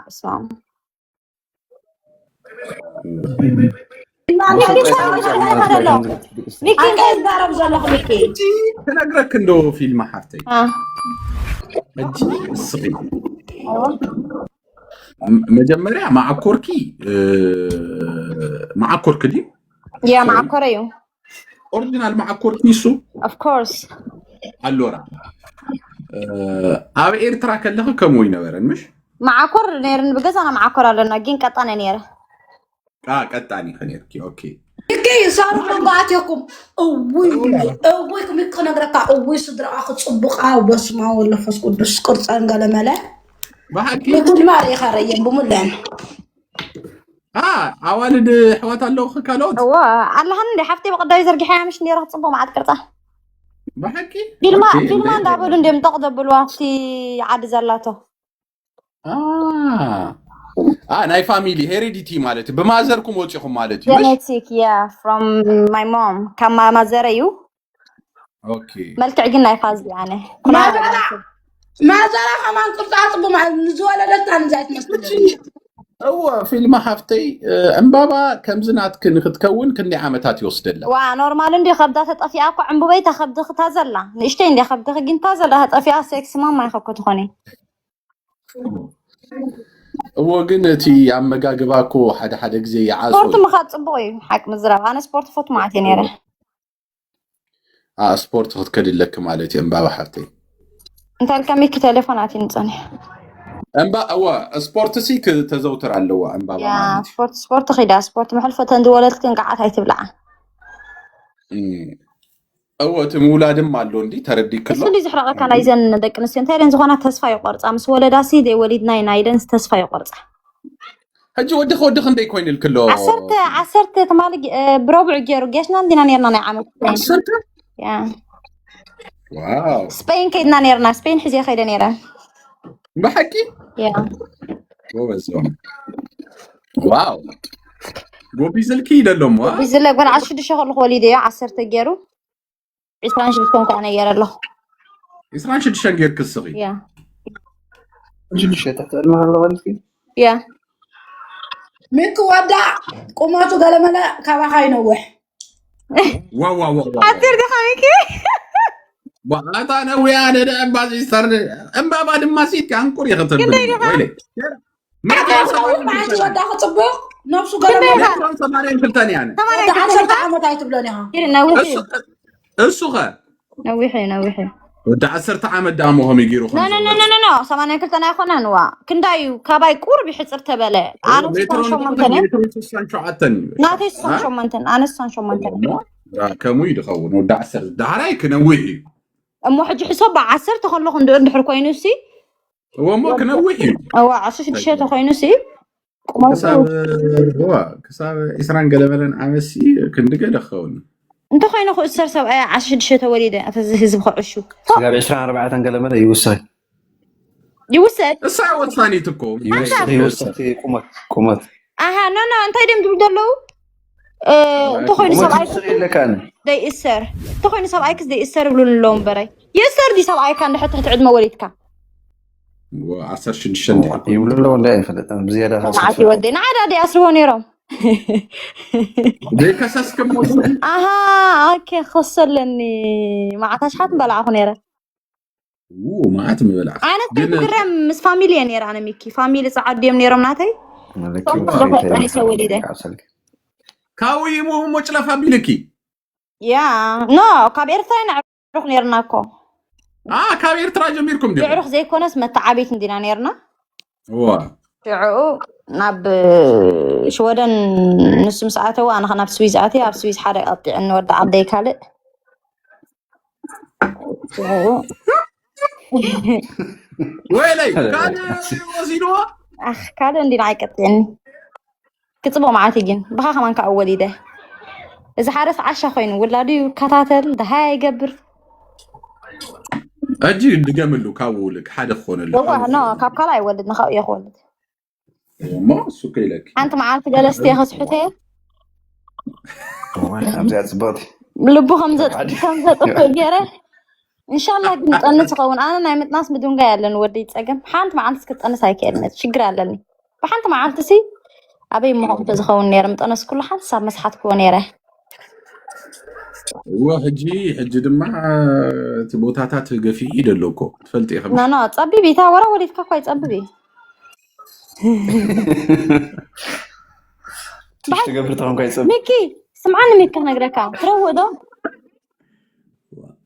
ስማም ሚኪ እንታይ ይዛረብ ዘለኹ? ሚኪ ክነግረክ እንዶ ፊልም ሓፍተይ ሕጂ እስኺ መጀመሪያ ማዓኮርኪ ማዓኮርክ ድዩ? ያ ማዓኮረ እዩ። ኦሪጂናል ማዓኮርኪ እሱ of course ኣሎራ ኣብ ኤርትራ ከለኺ ከምኡ ይነበረን ምሽ? ማዓኮር ነይርኒ ብገዛና ማዓኮር ኣለና ግን ቀጣነ ነይረ። ቀጣኒ ከኔርኪ ኦኬ እኪ ሳሩ መንጎ ኣትየኩም እውይ እውይ ክምክ ክነግረካ እውይ ስድራኣ ክፅቡቃ በስማ ወለፈስ ቅዱስ ቅርፀን ገለመለ ብሓቂ ምትድማር ኢኻ ረየን ብሙለን ኣዋልድ ኣሕዋት ኣለውኺ ካልኦት? እዋ ኣለሃን እንደ ሓፍቲ ብቀዳዊ ዘርጊሓ ምሽ ነይረ ክፅቡቅ መዓት ቅርፃ ብሓቂ ፊልማ ፊልማ እንዳበሉ እንዲም ጠቕ ዘብልዋ ኣብቲ ዓዲ ዘላቶ ናይ ፋሚሊ ሄሪዲቲ ማለት ብማዘርኩም ወፂኹም ማለት እዩ። genetic yeah from my mom ካብ ማዘረ እዩ። ኦኬ መልክዕ ግን ናይ ፋዚ ኣነ ማዘራ ከማን ቅርፃ ፅቡ ማለት ንዝወለደት ና ንዛይት መስል እወ ፊልማ ሓፍተይ ዕምባባ ከምዚ ናትኪ ንክትከውን ክንደይ ዓመታት ይወስደላ? ዋ ኖርማል እንዲ ከብዳ ተጠፊኣ እኮ ዕምቡበይ ተከብድኺ ታዘላ ንእሽተይ እንዲ ከብድኺ ግን ታዘላ ተጠፊኣ ሴክስ ማማ ይኸኮ ትኾኒ። እዎ ግን እቲ ኣመጋግባ እኮ ሓደ ሓደ ግዜ ይዓጾ ስፖርት ምኻድ ፅቡቅ እዩ። ሓቂ ምዝራብ ኣነ ስፖርት ፎት ማለት እየ ነይረ። ስፖርት ክትከድለክ ማለት እዩ። እምባባ ሓፍተይ እንታይ ኢልካ ሚኪ ቴሌፎን ኣትዩኒ ጸኒሑ። እምባ እዋ ስፖርት ሲ ክተዘውትር ኣለዋ እምባባ ማለት እዩ። ስፖርት ስፖርት ኺዳ ስፖርት መሕልፎ ተን ዝወለድክን ከዓት ኣይትብልዓ። እም፣ እወ እቲ ምውላድም ኣሎ እንዲ ተረዲክሎ እሱ እንዲ ዝሕረቐካ ናይዘን ደቂ ኣንስትዮ እንታይ ኢለን ዝኾና ተስፋ ይቆርፃ ምስ ወለዳሲ ደይ ወሊድና ኢና ኢለን ተስፋ ይቆርፃ። ሕጂ ወዲ ከወዲ ክንደይ ኮይኑ ኢልክሎ? ዓሰርተ ዓሰርተ ትማሊ ጌ- እ፣ ብረቡዕ ገይሩ ጌሽና እንዲና ነርና ናይ ዓመት ዓሰርተ ያ ዋው ስፔን ከይድና ነርና ስፔን ሕዜ ከይደ ነረ ብሓቂ ያ ጎበዝ ዞም ዋው ጎቢዝልኪ ይደሎሞ ብዝለ ጓል ዓሰርተ ሽዱሽተ ከለኹ ወሊደ እዮ ዓሰርተ ገይሩ ዕስራን ሽዱሽተን ከዓ ነየረ ኣለኹ ዕስራን ሽዱሽተን ጌርክ እስኺ ያ ሽዱሽተ ትሕቲ ዕድመ ከሎ ወሊድኪ ያ ሚኪ ወዳ ቁመቱ ገለመለ ካባኻ ይነውሕ ዋዋዋዋ ሓፂር ዲኻ ሚኪ ዋኣታ ነዊያ ነደ እምባ ሲስተር እምባባ ድማ ሲት ያንቁር ይኸተል ክንደይ ዲኻ? ወይለ መዓት ወዳ ክፅቡቅ ነብሱ ገለመለ ሜትሮን ሰማንያን ክልተን ያነ ሰማንያ ወዲ ዓሰርተ ዓመት ኣይትብሎን ኢኻ ነዊሕ እሱ እሱ ኸ ነዊሕ እዩ ነዊሕ እዩ ወዲ ዓሰርተ ዓመት ዳሞ ከመይ ገይሩ ኖ ኖ ኖ ኖ ኖ ሰማንያ ክልተ ኣይኮነን ዋ ክንዳዩ ካባይ ቁርብ ይሕፅር ተበለ ኣነ ስሳን ሸሞንተን እየ ሜትሮን ስሳን ሸውዓተን እዩ ናተይ ስሳን ሸሞንተን ኣነ ስሳን ሸሞንተን እሞ ከምኡ እዩ ዝኸውን ወዲ ዓሰርተ ዳሕራይ ክነውሕ እዩ እሞ ሕጂ ሕሶብ ብዓሰርተ ከለኹ እንድኡ እንድሕር ኮይኑ ሲ እወ እሞ ክነውሕ እዩ እዋ ዓሰርተ ሽዱሽተ ኮይኑ ሲ ቁመቱ ክሳብ እዋ ክሳብ ዒስራን ገለመለን ዓመት ሲ ክንዲ ገለ ክኸውን እንተኮይነ ክእሰር ሰብኣይ ዓሰርተ ሽዱሽተ ተወሊደ ኣተዚ ህዝቢ ክዕሹ ስጋብ ዕስራን ኣርባዕተን ገለመለ ይውሰን ይውሰድ እሳ ወሳኒት እኮ ይውሰን ይውሰን እቲ ቁመት ቁመት ኣሃ ኖ ኖ እንታይ ድም ዝብሉ ዘለዉ እ፣ እንተኮይኑ ቁመት ሰብኣይ ይውሰን የለካ ኣነ ደይእሰር እንተኮይኑ ሰብኣይክስ ደይእሰር ይብሉ ኣለዉ እምበረይ የእሰር ድዩ ሰብኣይካ እንድሕር ትሕቲ ዕድመ ወሊድካ ዓሰርተ ሽዱሽተ እንድሕር ኮይኑ ይብሉ ኣለዉ እንዳ ይፈልጥ ብዝያዳ መዓት ወደይ ንዓዳ ደይ ኣስርዎ ነይሮም ዘይከሰስክሞ ኣሃ ኦኬ ክኸሶ ኣለኒ መዓት ኣሽሓት ምበላዕኹ ነይረ ው መዓት ምበላዕ ዓይነት ግን ከይትግረም ምስ ፋሚሊ እየ ነይረ ኣነ ሚኪ ፋሚሊ ፃዓዱ እዮም ነይሮም ናተይ መለኪ ቶም ውሳኔ ተፈጠሪ ሰው ወሊደ ዓብሰልኪ ካብኡ ይሞ ሞጭለፍ ኣቢልኪ ያ ኖ ካብ ኤርትራ ነዕሩኽ ነይርና እኮ ኣ ካብ ኤርትራ ጀሚርኩም ዲ የዕሩኽ ዘይኮነስ መተዓቤት እንዲና ነይርና እዋ ሽዑ ናብ ሽወደን ንሱ ምስ ኣተው ኣነ ናብ ስዊዝ ኣትየ ኣብ ስዊዝ ሓደ ቀጢዐኒ ወዲ ዓደይ ካልእ ሽዑ ወይለይ ካልእ ወሲድዎ ኣኽ ካልእ እንዲና ኣይቀጢዕኒ ክፅቦ መዓት ግን ብኻ ከማን ከዓ ወሊደ እዚ ሓረስ ዓሻ ኮይኑ ውላዱ ይከታተል ደሃያ ይገብር ሕጂ ድገምሉ ካብኡ ውልቅ ሓደ ክኾነሉ እዋ ኖ ካብ ካልእ ኣይወልድ ንካብኡ እየ ክወልድ እሞ እሱ እኮ ኢለኪ ሓንቲ መዓልቲ ገለ ስትየ ከስሕተ ኣብዚኣ ፅብቕቲ ልቡ ከም ዘጥ- ከም ዘጥፍእ ገይረ እንሻላ ግን ጠንስ ይኸውን ኣነ ናይ ምጥናስ ምድንጋይ ኣለኒ ወደይ ፀገም ሓንቲ መዓልቲ ክጠንስ ኣይክእልን ሽግር ኣለኒ ብሓንቲ መዓልቲ ሲ ኣበይ እሞ ከምኡ ተዝኸውን ነይረ፣ ምጠነስኩሉ ሓንሳብ መስሓትክዎ ነይረ። እወ፣ ሕጂ ሕጂ ድማ እቲ ቦታታት ገፊሕ ኢደ ኣሎ እኮ፣ ትፈልጢ ኢኺ። ኖ ኖ፣ ጸቢብ እታ ወራ ወሊድካ እኳ ይጸብብ እዩ። ትሽ ትገብር ተኾንካ ይጸብ ሚኪ፣ ስምዓኒ ሚኪ፣ ክነግረካ ትረውእ ዶ?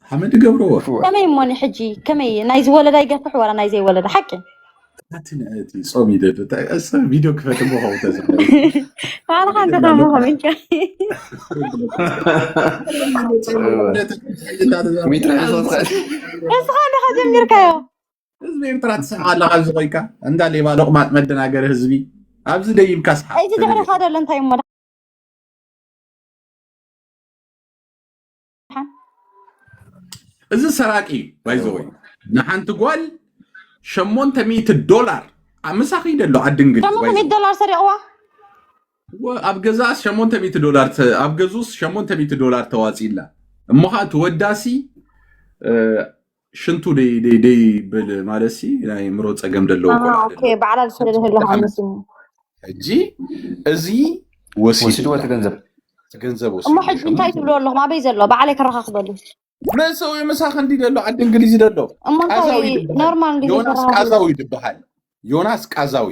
ሓመድ ገብርዎ። ከመይ እሞኒ ሕጂ፣ ከመይ ናይ ዝወለዳ ይገፍሕ ወላ ናይ ዘይወለዳ? ሓቂ እቲ ጾም ይደድ ቪድዮ ክፈት እሞ ኸው ተዛ ባዕልኻ እንተ ከምኡ ከመይ ሚጥራሕ ሰትካ እስኻ እንዲኻ ጀሚርካዮ። ህዝቢ ኤርትራ ትስሕቕ ኣለኻ። ኣብዚ ኮይካ እንዳ ሌባ ሎቕማጥ መደናገሪ ህዝቢ ኣብዚ ደይብካ ስሓቕ እዚ ድሕሪ ካደሎ እንታይ እሞ እዚ ሰራቂ ባይዘወይ ንሓንቲ ጓል ሸሞንተ ሚእቲ ዶላር ምሳኺ ደሎ ዓዲ እንግሊዝ ሸሞንተ ሚእቲ ዶላር ሰሪቕዋ። ኣብ ገዛስ ሸሞንተ ሚእቲ ዶላር ተ- ኣብ ገዙስ ሸሞንተ ሚእቲ ዶላር ተዋፂላ እሞ ኸዓ ትወዳሲ እ፣ ሽንቱ ደይ ደይ ደይ ብል ማለት ሲ ናይ ምሮ ፀገም ደለዎ ቆልዓ ኦኬ ባዕላ ዝሰደደ ህሎ መስኒ ሕጂ እዚ ወሲድዋ ወሲድዎ እቲ ገንዘብ ገንዘብ እሞ ሕጂ እንታይ ትብልዎ ኣለኹም? ኣበይ ዘሎ ባዕለይ ከረኻኽበሉ መሰዊ ምሳኽ እንዲ ደሎ ዓዲ እንግሊዝ ደሎ እሞ እንታይ ቃዛዊ ይበሃል። ኖርማል እንዲ ዮናስ ቃዛዊ ይበሃል። ዮናስ ቃዛዊ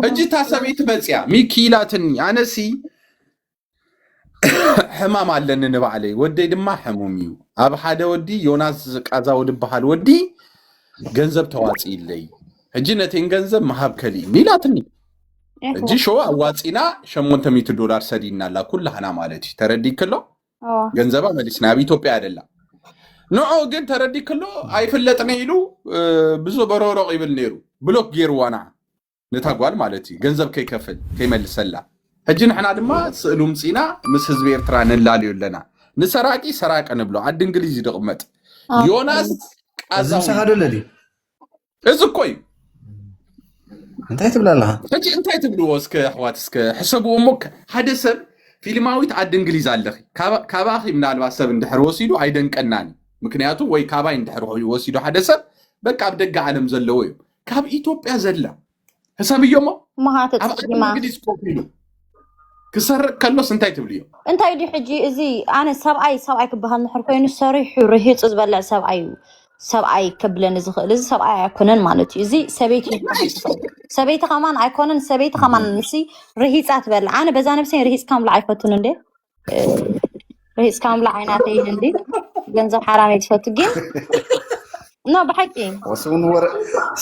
ሕጂ እታ ሰበይቲ መፅያ ሚኪ ኢላትኒ ኣነሲ ሕማም ኣለኒ ንባዕለይ ወደይ ድማ ሕሙም እዩ። ኣብ ሓደ ወዲ ዮናስ ቃዛዊ ዝበሃል ወዲ ገንዘብ ተዋፂእለይ ሕጂ ነቴን ገንዘብ ምሃብ ከሊእኒ ኢላትኒ። ሕጂ ሾው ኣዋፂና ሸሞንተ ሚእቲ ዶላር ሰዲድና ኣላ ኩላህና ማለት እዩ። ተረዲክሎ ገንዘባ መሊስና ኣብ ኢትዮጵያ ኣደላ ንዑ ግን ተረዲክሎ ኣይፍለጥነ ኢሉ ብዙ በሮሮቕ ይብል ነይሩ ብሎክ ገይርዋና ነታ ጓል ማለት እዩ ገንዘብ ከይከፍል ከይመልሰላ ሕጂ ንሕና ድማ ስእሉ ምፂና ምስ ህዝቢ ኤርትራ ነላልዮ ኣለና ንሰራቂ ሰራቂ ንብሎ ዓዲ እንግሊዝ እዩ ድቕመጥ ዮናስ እዚ ምሳኻ ዶ ለሊ እዚ እኮ እዩ እንታይ ትብል ኣለኻ ሕጂ እንታይ ትብልዎ እስከ ኣሕዋት እስከ ሕሰብዎ እሞ ሓደ ሰብ ፊልማዊት ዓዲ እንግሊዝ ኣለኺ ካባኺ ምናልባት ሰብ እንድሕር ወሲዱ ኣይደንቀናን ምክንያቱ ወይ ካባይ እንድሕር ኮይኑ ወሲዱ ሓደ ሰብ በቃ ኣብ ደገ ዓለም ዘለዎ እዩ ካብ ኢትዮጵያ ዘላ ሕሰብዮ እሞ እሞ ከዓ ኣብ ዓዲ ተፀጊማ እንግሊዝ ኮፍ ኢሉ ክሰርቅ ከሎስ እንታይ ትብልዮ እንታይ ድዩ ሕጂ እዚ ኣነ ሰብኣይ ሰብኣይ ክበሃል ንሕር ኮይኑ ሰሪሑ ርሂፁ ዝበልዕ ሰብኣይ እዩ ሰብኣይ ከብለኒ ዝኽእል እዚ ሰብኣይ ኣይኮነን ማለት እዩ እዚ ሰበይቲ ይበሃል ዝኽእል ሰበይቲ ከማን ኣይኮነን ሰበይቲ ከማን ንሲ ርሂፃ ትበልዕ ኣነ በዛ ነብሰይ ርሂፅካ ምብላዕ ኣይፈቱን እንዴ ርሂፅካ ምብላዕ ኣይናተይን እንዲ ገንዘብ ሓራም እየ ዝፈቱ ግን ኖ ብሓቂ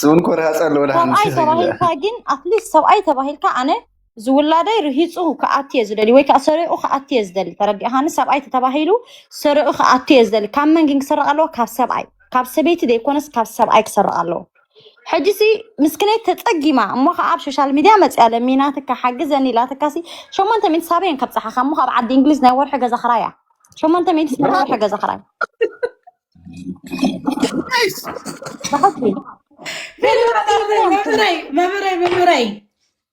ስውን ኮረ ሃፃ ኣለዎ ደሓን ሰብኣይ ተባሂልካ ግን ኣትሊስት ሰብኣይ ተባሂልካ ኣነ ዝውላደይ ርሂፁ ክኣትየ ዝደሊ ወይ ከዓ ሰሪቑ ክኣትየ ዝደሊ ተረዲእካኒ ሰብኣይ ተተባሂሉ ሰሪቑ ክኣትየ ዝደሊ ካብ መን ግን ክስረቕ ኣለዎ ካብ ሰብኣይ ካብ ሰበይቲ ዘይኮነስ ካብ ሰብኣይ ክሰርቕ ኣለዎ ሕጂ ሲ ምስክነይ ተፀጊማ እሞ ከዓ ኣብ ሶሻል ሚድያ መፅያ ለሚናትካ ሓግዘኒ ኢላትካ ሲ ሸሞንተ ሚእቲ ሳበየን ከብፅሓኻ እሞ ካብ ዓዲ እንግሊዝ ናይ ወርሒ ገዛ ክራያ ሸሞንተ ሚእቲ ናይ ወርሒ ገዛ ክራይ ብሓቂ መምህረይ መምህረይ መምህረይ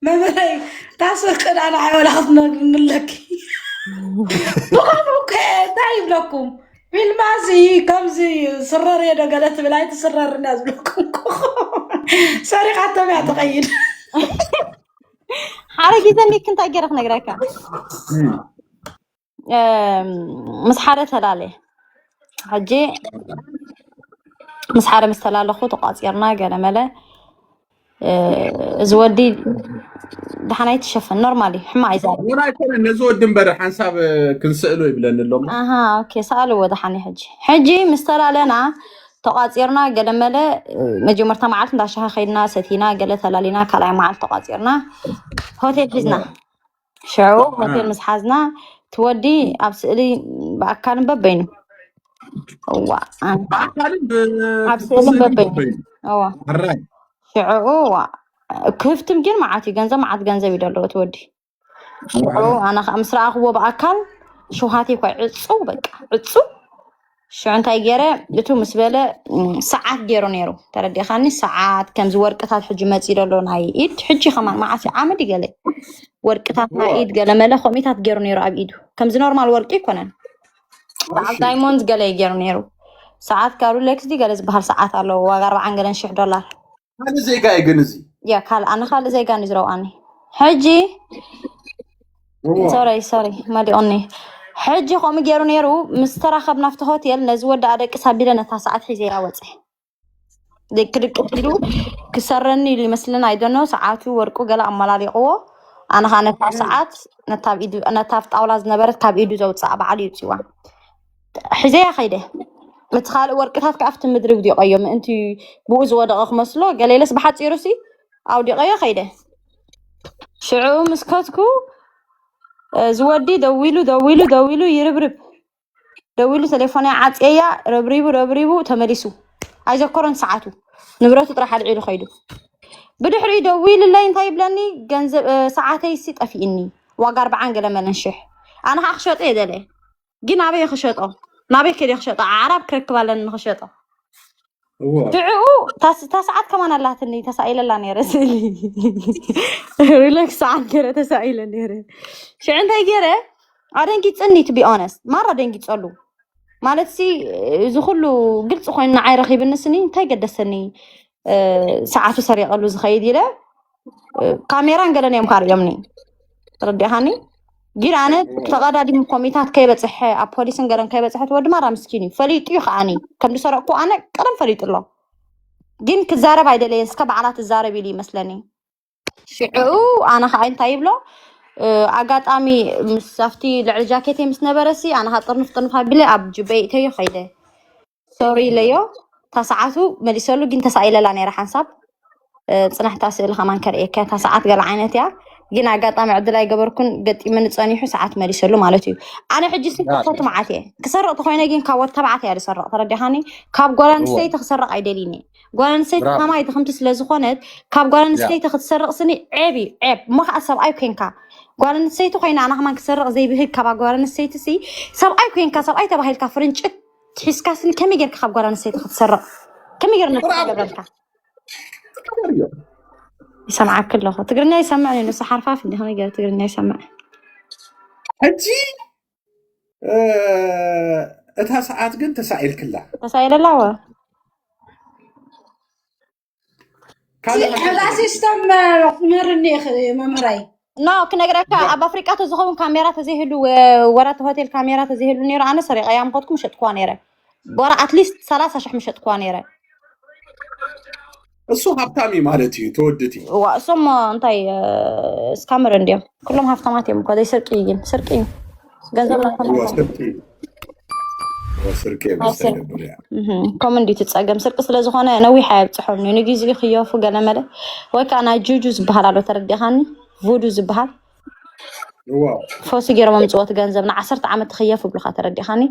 መምህረይ ታስክድ ኣነ ሓወላ ክትነግርንለኪ ብኸምኡ ከ እንታይ ይብለኩም ፊልማዚ ከምዚ ስረር የዶ ገለ ትብል ኣይትስረርን እያ ዝብለኩም ሰሪቃቶም እያ ትኸይድ ሓደ ግዜ ሚክ እንታይ ገይረ ክነግረካ ምስ ሓደ ተላለ ሕጂ ምስ ሓደ ምስ ተላለኹ ተቋፂርና ገለመለ እዚ ወዲ ደሓናይ ትሸፈን ኖርማል እዩ ሕማ ኣይዛር ሆን ኣይኮነ ነዚ ወዲ እምበር ሓንሳብ ክንስእሎ ይብለኒ ኣሎ ኣሃ ኦኬ ሰኣልዎ ደሓኒ ሕጂ ሕጂ ምስ ተላለና ተቋፂርና ገለመለ መጀመርታ መዓልቲ እንዳሻሃ ከይድና ሰቲና ገለ ተላሊና ካልኣይ መዓልቲ ተቋፂርና ሆቴል ሒዝና ሽዑ ሆቴል ምስ ሓዝና ትወዲ ኣብ ስእሊ ብኣካልን በበይኑ እዋ ኣንታ ብኣካልን ኣብ ስእልን በበይኑ እዋ ሕራይ ሽዕኡ እዋ ክህፍትም ግን መዓት እዩ ገንዘብ መዓት ገንዘብ እዩ ደለዎ ትወዲ ሽዑ ኣነ ከዓ ምስ ረኣኽዎ ብኣካል ሽውሃት እኳ ዕፁ በቃ ዕፁ ሽዑ እንታይ ገይረ እቱ ምስ በለ ሰዓት ገይሩ ነይሩ ተረዲእኻኒ ሰዓት ከምዚ ወርቅታት ሕጂ መፂ ደሎ ናይ ኢድ ሕጂ ከማን መዓት ዓመድ ይገለ ወርቅታት ናይ ኢድ ገለመለ ከምኢታት ገይሩ ነይሩ ኣብ ኢዱ ከምዚ ኖርማል ወርቂ ይኮነን በዓል ዳይሞንድ ገለ ገይሩ ነይሩ ሰዓት ካብ ሩሌክስ ዲ ገለ ዝበሃል ሰዓት ኣለዎ ዋጋ ኣርባዓን ገለን ሽሕ ዶላር ሓደ ዜጋ እዩ ግን እዚ ያ ካልእ ኣነ ካልእ ዜጋ ንዝረውኣኒ ሕጂ ሶሪ ሶሪ መሊኦኒ። ሕጂ ከምኡ ገይሩ ነይሩ። ምስ ተራኸብና ኣብቲ ሆቴል ነዚ ወዲ ኣደቂ ሳቢለ ነታ ሰዓት ሒዘ እያ ወፀ። ክድቅስ ኢሉ ክሰረኒ ኢሉ ይመስልን ኣይደኖ ሰዓቱ ወርቁ ገለ ኣመላሊቕዎ። ኣነ ኸዓ ነታ ሰዓት ነታ ኣብ ኢዱ ነታ ኣብ ጣውላ ዝነበረት ካብ ኢዱ ዘውፅኣ በዓሉ ይውፅዋ። ሒዘያ ከይደ። እቲ ካልእ ወርቅታት ከኣ ኣብቲ ምድሪ ውዲቐዮ ምእንቲ ብኡ ዝወደቐ ክመስሎ ገለ ኢለስ ብሓፂሩ ሲ ኣውዲቐዮ ከይደ። ሽዑ ምስ ከትኩ ዝወዲ ደዊሉ ደዊሉ ደዊሉ ይርብርብ ደዊሉ ተሌፎነይ ዓፅየያ ረብሪቡ ረብሪቡ ተመሊሱ ኣይዘከሮን ሰዓቱ ንብረቱ ጥራሕ ኣልዒሉ ከይዱ። ብድሕሪኡ ደዊሉለይ እንታይ ይብለኒ ገንዘብ ሰዓተይሲ ጠፊእኒ ዋጋ ኣርብዓን ገለ መለን ሽሕ ኣነ ከዓ ክሸጦ እየ ደለ ግን ኣበይ ክሸጦ ናበይ ከደ ክሸጦ ዓራብ ክረክብ ኣለኒ ንክሸጦ ሽዕኡ እታ ሰዓት ከማን ኣላትኒ ተሳኢለላ ነረ ስእሊ ሪላክስ ሰዓት ገረ ተሳኢለ ነረ ሽዑ እንታይ ገረ ኣደንጊፅኒ to be honest ማራ ደንጊፀሉ ማለት ሲ እዚ ኩሉ ግልፂ ኮይኑ ንዓይ ረኪብኒ ስኒ እንታይ ገደሰኒ ሰዓቱ ሰሪቀሉ ዝኸይድ ኢለ ካሜራን ገለን እዮም ካርእዮምኒ ተረዲኻኒ ግን ኣነ ተቐዳዲሙ ኮሚታት ከይበፅሐ ኣብ ፖሊስን ገለን ከይበፅሐ ትወዲ ማራ ምስኪን እዩ ፈሊጡ እዩ ከዓኒ ከም ዝሰረቅኩ ኣነ ቀደም ፈሊጡ ኣሎ ግን ክዛረብ ኣይደለየን እስከ በዓላት ትዛረብ ኢሉ ይመስለኒ ሽዑ ኣነ ከዓ እንታይ ይብሎ ኣጋጣሚ ምስ ኣብቲ ልዕሊ ጃኬተይ ምስ ነበረ ሲ ኣነ ከዓ ጥርንፍ ጥርንፍ ኣቢለ ኣብ ጅበይ እተዮ ከይደ ሶሪ ኢለዮ እታ ሰዓቱ መሊሰሉ ግን ተሳኢለላ ነይራ ሓንሳብ ፅናሕታ ስእሊ ከማን ከርእየካ እታ ሰዓት ገለ ዓይነት እያ ግን ኣጋጣሚ ዕድል ኣይገበርኩን ገጢምኒ ፀኒሑ ሰዓት መሊሰሉ ማለት እዩ ኣነ ሕጂ ሲ ክፈቱ መዓት እየ ክሰርቕ ተኮይነ ግን ካብ ወድ ተባዕት እያ ዝሰርቕ ተረዲኻኒ ካብ ጓል ኣንስተይቲ ክሰርቕ ኣይደልይኒ ጓል ኣንስተይቲ ከማይ ድኽምቲ ስለዝኾነት ካብ ጓል ኣንስተይቲ ክትሰርቕ ስኒ ዔብ እዩ ዔብ እሞ ከዓ ሰብኣይ ኮንካ ጓል ኣንስተይቲ ኮይና ኣና ከማን ክሰርቕ ዘይብህግ ካብ ጓል ኣንስተይቲ ሲ ሰብኣይ ኮንካ ሰብኣይ ተባሂልካ ፍርንጭት ሒዝካ ስኒ ከመይ ጌርካ ካብ ጓል ኣንስተይቲ ክትሰርቕ ከመይ ጌር ነብካ ገብረልካ ይሰምዓክ ኣለኹ ትግርኛ ይሰምዕ እዩ ንሱ ሓርፋፍ እንዲ ከመይ ጌር ትግርኛ ይሰምዕ ሕጂ እታ ሰዓት ግን ተሳኢልክላ ተሳኢለላ ወ ሕዛ ሲስተም ክምህርኒ መምህራይ ኖ ክነግረካ ኣብ ኣፍሪቃ ተዝኸውን ካሜራ ተዘይህሉ ወራት ሆቴል ካሜራ ተዘይህሉ ነይሩ ኣነ ሰሪቀያ ምኮትኩም ሸጥኩዋ ነይረ ወራ ኣትሊስት ሰላሳ ሽሕ ምሸጥኩዋ ነይረ እሱ ሃብታም እዩ ማለት እዩ ተወድት እዩ እዋ እሶም እንታይ ስካመር እንዲዮም ኩሎም ሃብታማት እዮም እኮ ዘይስርቂ እዩ ግን ስርቂ እዩ ገንዘብ ናቶም እዋ ስርቂ እዋ ስርቂ የመሰለ ብርያ እም፣ ከምኡ እንዲ ትፀገም ስርቂ ስለዝኾነ ነዊሕ ኣየብፅሖን እዩ ንግዜኡ ክየፉ ገለመለ ወይ ከዓ ናይ ጁጁ ዝበሃል ኣሎ ተረዲኻኒ ቡዱ ዝበሃል እዋ ፈውሲ ገይሮም ኣምፅዎ እቲ ገንዘብ ንዓሰርተ ዓመት ትኽየፍ ይብሉኻ ተረዲኻኒ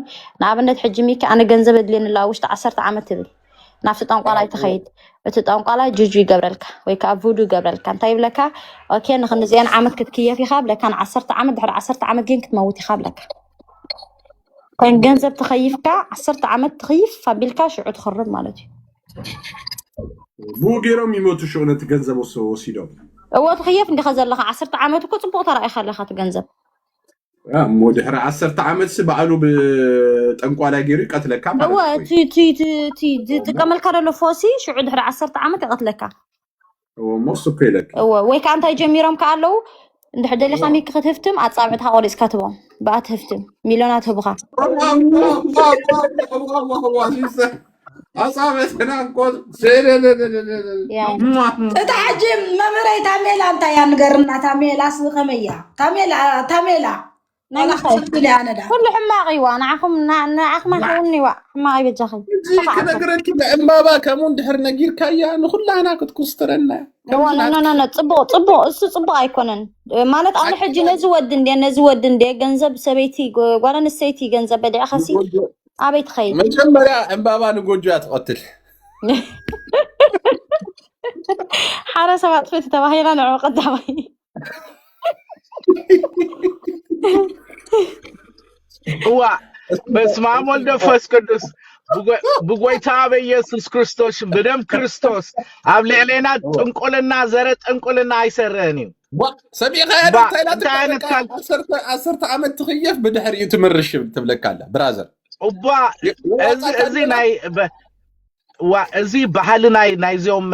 ንኣብነት ሕጂ ሚኪ ኣነ ገንዘብ ኣድልየኒ ኣለዋ ውሽጢ ዓሰርተ ዓመት ትብል ናብቲ ጠንቋላይ ትኸይድ እቲ ጠንቋላይ ጁጁ ይገብረልካ ወይ ከዓ ቡዱ ይገብረልካ እንታይ ይብለካ ኦኬ ንክንዚአን ዓመት ክትክየፍ ኢኻ ብለካ ንዓሰርተ ዓመት ድሕሪ ዓሰርተ ዓመት ግን ክትመውት ኢኻ ብለካ ከም ገንዘብ ተኸይፍካ ዓሰርተ ዓመት ትኽይፍ ኣቢልካ ሽዑ ትኽርብ ማለት እዩ ብኡ ገይሮም ይመቱ ሽዑ ነቲ ገንዘብ ወስ- ወሲዶም እዎ ትኽየፍ እንዲኻ ዘለኻ ዓሰርተ ዓመት እኮ ፅቡቅ ተራኢኻ ኣለኻ እቲ ገንዘብ ያ፣ እሞ ድሕሪ ዓሰርተ ዓመት ሲ ባዕሉ ብጠንቋላይ ገይሩ ይቀትለካ ማለት እወ እኮ እቲ- እቲ- እቲ- እቲ ዝጥቀመልካ ዘሎ ፎሲ ሽዑ ድሕሪ ዓሰርተ ዓመት ይቐትለካ እዎ፣ እሞ እሱ እኮ ይለካ እወ ወይ ከዓ እንታይ ጀሚሮም ከዓ ኣለዉ እንድሕር ደሊኻ ሚኪ ክትህፍትም ኣፃብዕትካ ቆሪፅካ ትቦም ብኣ ትህፍትም ሚሊዮናት ህቡኻ ኣፃበትና እኮ ያ እታ ሕጂ መምህረይ ታሜላ እንታይ እያ ንገርና ታሜላ ስ ከመይ እያ ታሜላ ታሜላ ናይ ምንታይ? ስልክልያ ነዳ ኩሉ ሕማቕ ይዋ ንዓኹም ንዓኹም ኣይኸውን ይዋ ሕማቕ ይበጃኺ እዚ ክነግረኪ ንዕምባባ ከምኡ እንድሕር ነጊርካያ ንኩላና ክትኩስትረና ኖ ኖ ኖ ጽቡቕ ጽቡቕ እሱ ጽቡቕ ኣይኮነን ማለት ኣነ ሕጂ ነዚ ወዲ እንደ ነዚ ወዲ እንደ ገንዘብ ሰበይቲ ጓል ኣንስተይቲ ገንዘብ በሊዕኻሲ ኣበይ ትኸይድ መጀመርያ ዕምባባ ንጎጆ እያ ትቐትል ሓረ ሰባት ፈቲ ተባሂላ ንዑ ቀዳማይ እዋ በስመ አብ ወልድ መንፈስ ቅዱስ ብጎይታ በኢየሱስ ክርስቶስ ብደም ክርስቶስ ኣብ ልዕሌና ጥንቁልና ዘረ ጥንቁልና ኣይሰርህን እዩ ሰሚዕካ ዓሰርተ ዓመት ትኽየፍ ብድሕሪኡ ትምርሽ ትብለካ ኣላ ብራዘር እባ እዚ ናይ ዋ፣ እዚ ባህሊ ናይ ናይዚኦም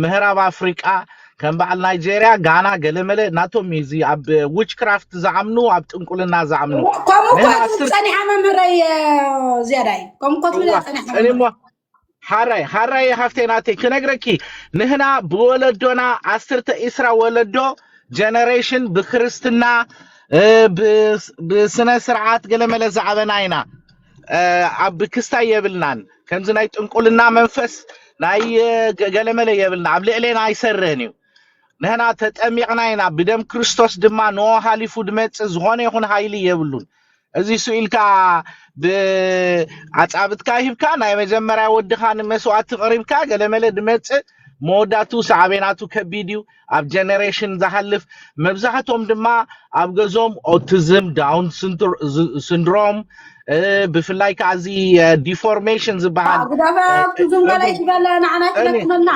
ምህራብ ኣፍሪቃ ከም በዓል ናይጄርያ፣ ጋና፣ ገለመለ ናቶም እዩ። እዚ ኣብ ዊችክራፍት ዝኣምኑ፣ ኣብ ጥንቁልና ዝኣምኑ። ከምኡ እኮ ጸኒሓ መምህረይ። ዝያዳይ ከምኡ እኮ ትብል ጸኒሓ። ሓራይ ሓራይ ሃፍተይ ናተይ ክነግረኪ፣ ንህና ብወለዶና ዓሰርተ ዒስራ ወለዶ ጀነሬሽን ብክርስትና ብስነ ስርዓት ገለመለ ዝዓበና ኢና። ኣብ ክስታይ የብልናን። ከምዚ ናይ ጥንቁልና መንፈስ ናይ ገለመለ የብልና፣ ኣብ ልዕሌና ኣይሰርህን እዩ። ንህና ተጠሚቕና ኢና፣ ብደም ክርስቶስ ድማ ንኦ ሃሊፉ ድመጽእ ዝኾነ ይኹን ሃይሊ የብሉን። እዚ ስኢልካ ብኣጻብትካ ሂብካ ናይ መጀመርያ ወድኻ ንመስዋእቲ ቅሪብካ ገለመለ ድመጽእ መወዳቱ ሳዕቤናቱ ከቢድ እዩ። ኣብ ጀነሬሽን ዝሓልፍ መብዛሕቶም ድማ ኣብ ገዞም ኦቲዝም፣ ዳውን ሲንድሮም፣ ብፍላይ ከዓ እዚ ዲፎርሜሽን ዝበሃል ግዳፈ ኦቲዝም ገለ ይበለ ንዓና ይለክመና።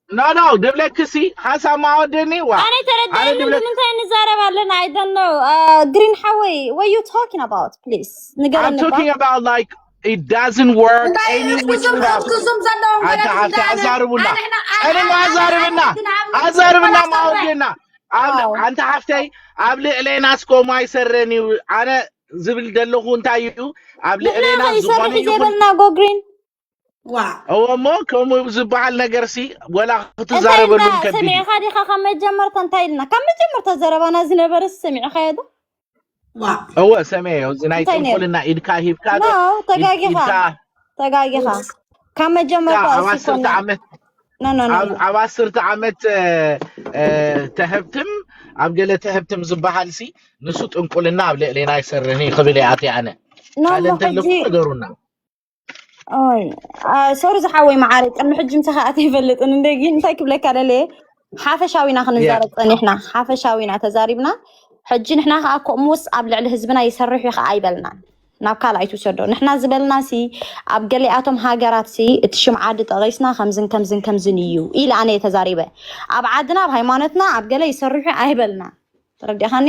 ኖ ኖ ድብለክሲ ሓሳብ ማወደኒ ዋ ኣነ ተረዳይኒ ንምንታይ ንዛረብ ኣለና? I don't know. ግሪን ሓወይ what you talking about please ንገረኒ። Talking about like it doesn't work any which way. ኦቲዝም ዘለዎም ኣዛርቡና እኔማ ኣዛርብና ኣዛርብና ማወደና። ኣንተ ሓፍተይ ኣብ ልዕሌና ስኮማ ይሰረን እዩ። ኣነ ዝብል ዘለኹ እንታይ እዩ ኣብ ልዕሌና ዝኾነ ይኹን ይዘበልና ጎግሪን ዋ እወ እሞ ከምኡ ዝበሃል ነገር ሲ ወላ ክትዛረበሉ ከቢድ እዩ። ሰሚዕኻ ዲኻ? ካብ መጀመርታ እንታይ ኢልና? ካብ መጀመርታ ዘረባና ዝነበረ ሰሚዕኻዮ ዶ? ዋ እወ ሰሚዐዮ። እዚ ናይ ጥንቁልና ኢድካ ሂብካ ዶ? No፣ ተጋጊኻ ተጋጊኻ። ካብ መጀመርታ ኣብ ዓሰርተ ዓመት no no no ኣብ ዓሰርተ ዓመት ተህብትም ኣብ ገለ ተህብትም ዝበሃል ሲ ንሱ ጥንቁልና ኣብ ልዕሌና ይሰርኒ ክብል እየ ኣትየ ኣነ። no ካልእ እንተለኩም ሕጂ ንገሩና። ኦይ ሶሪ ዝሓወይ መዓረይ ቅድሚ ሕጂ ምሳኻ ኣትየ ይፈልጥን እንደ ግን እንታይ ክብለካ ደለየ ሓፈሻዊና ክንዛረብ ጸኒሕና ሓፈሻዊና ተዛሪብና። ሕጂ ንሕና ከዓ ከምኡስ ኣብ ልዕሊ ህዝብና ይሰርሕ እዩ ከዓ ኣይበልናን። ናብ ካልኣይ ትውሰዶ ንሕና ዝበልና ሲ ኣብ ገሊኣቶም ሃገራት ሲ እቲ ሽም ዓዲ ጠቒስና ከምዝን ከምዝን ከምዝን እዩ ኢለ ኣነ እየ ተዛሪበ። ኣብ ዓድና ኣብ ሃይማኖትና ኣብ ገለ ይሰርሑ ኣይበልና። ተረዲእኻኒ?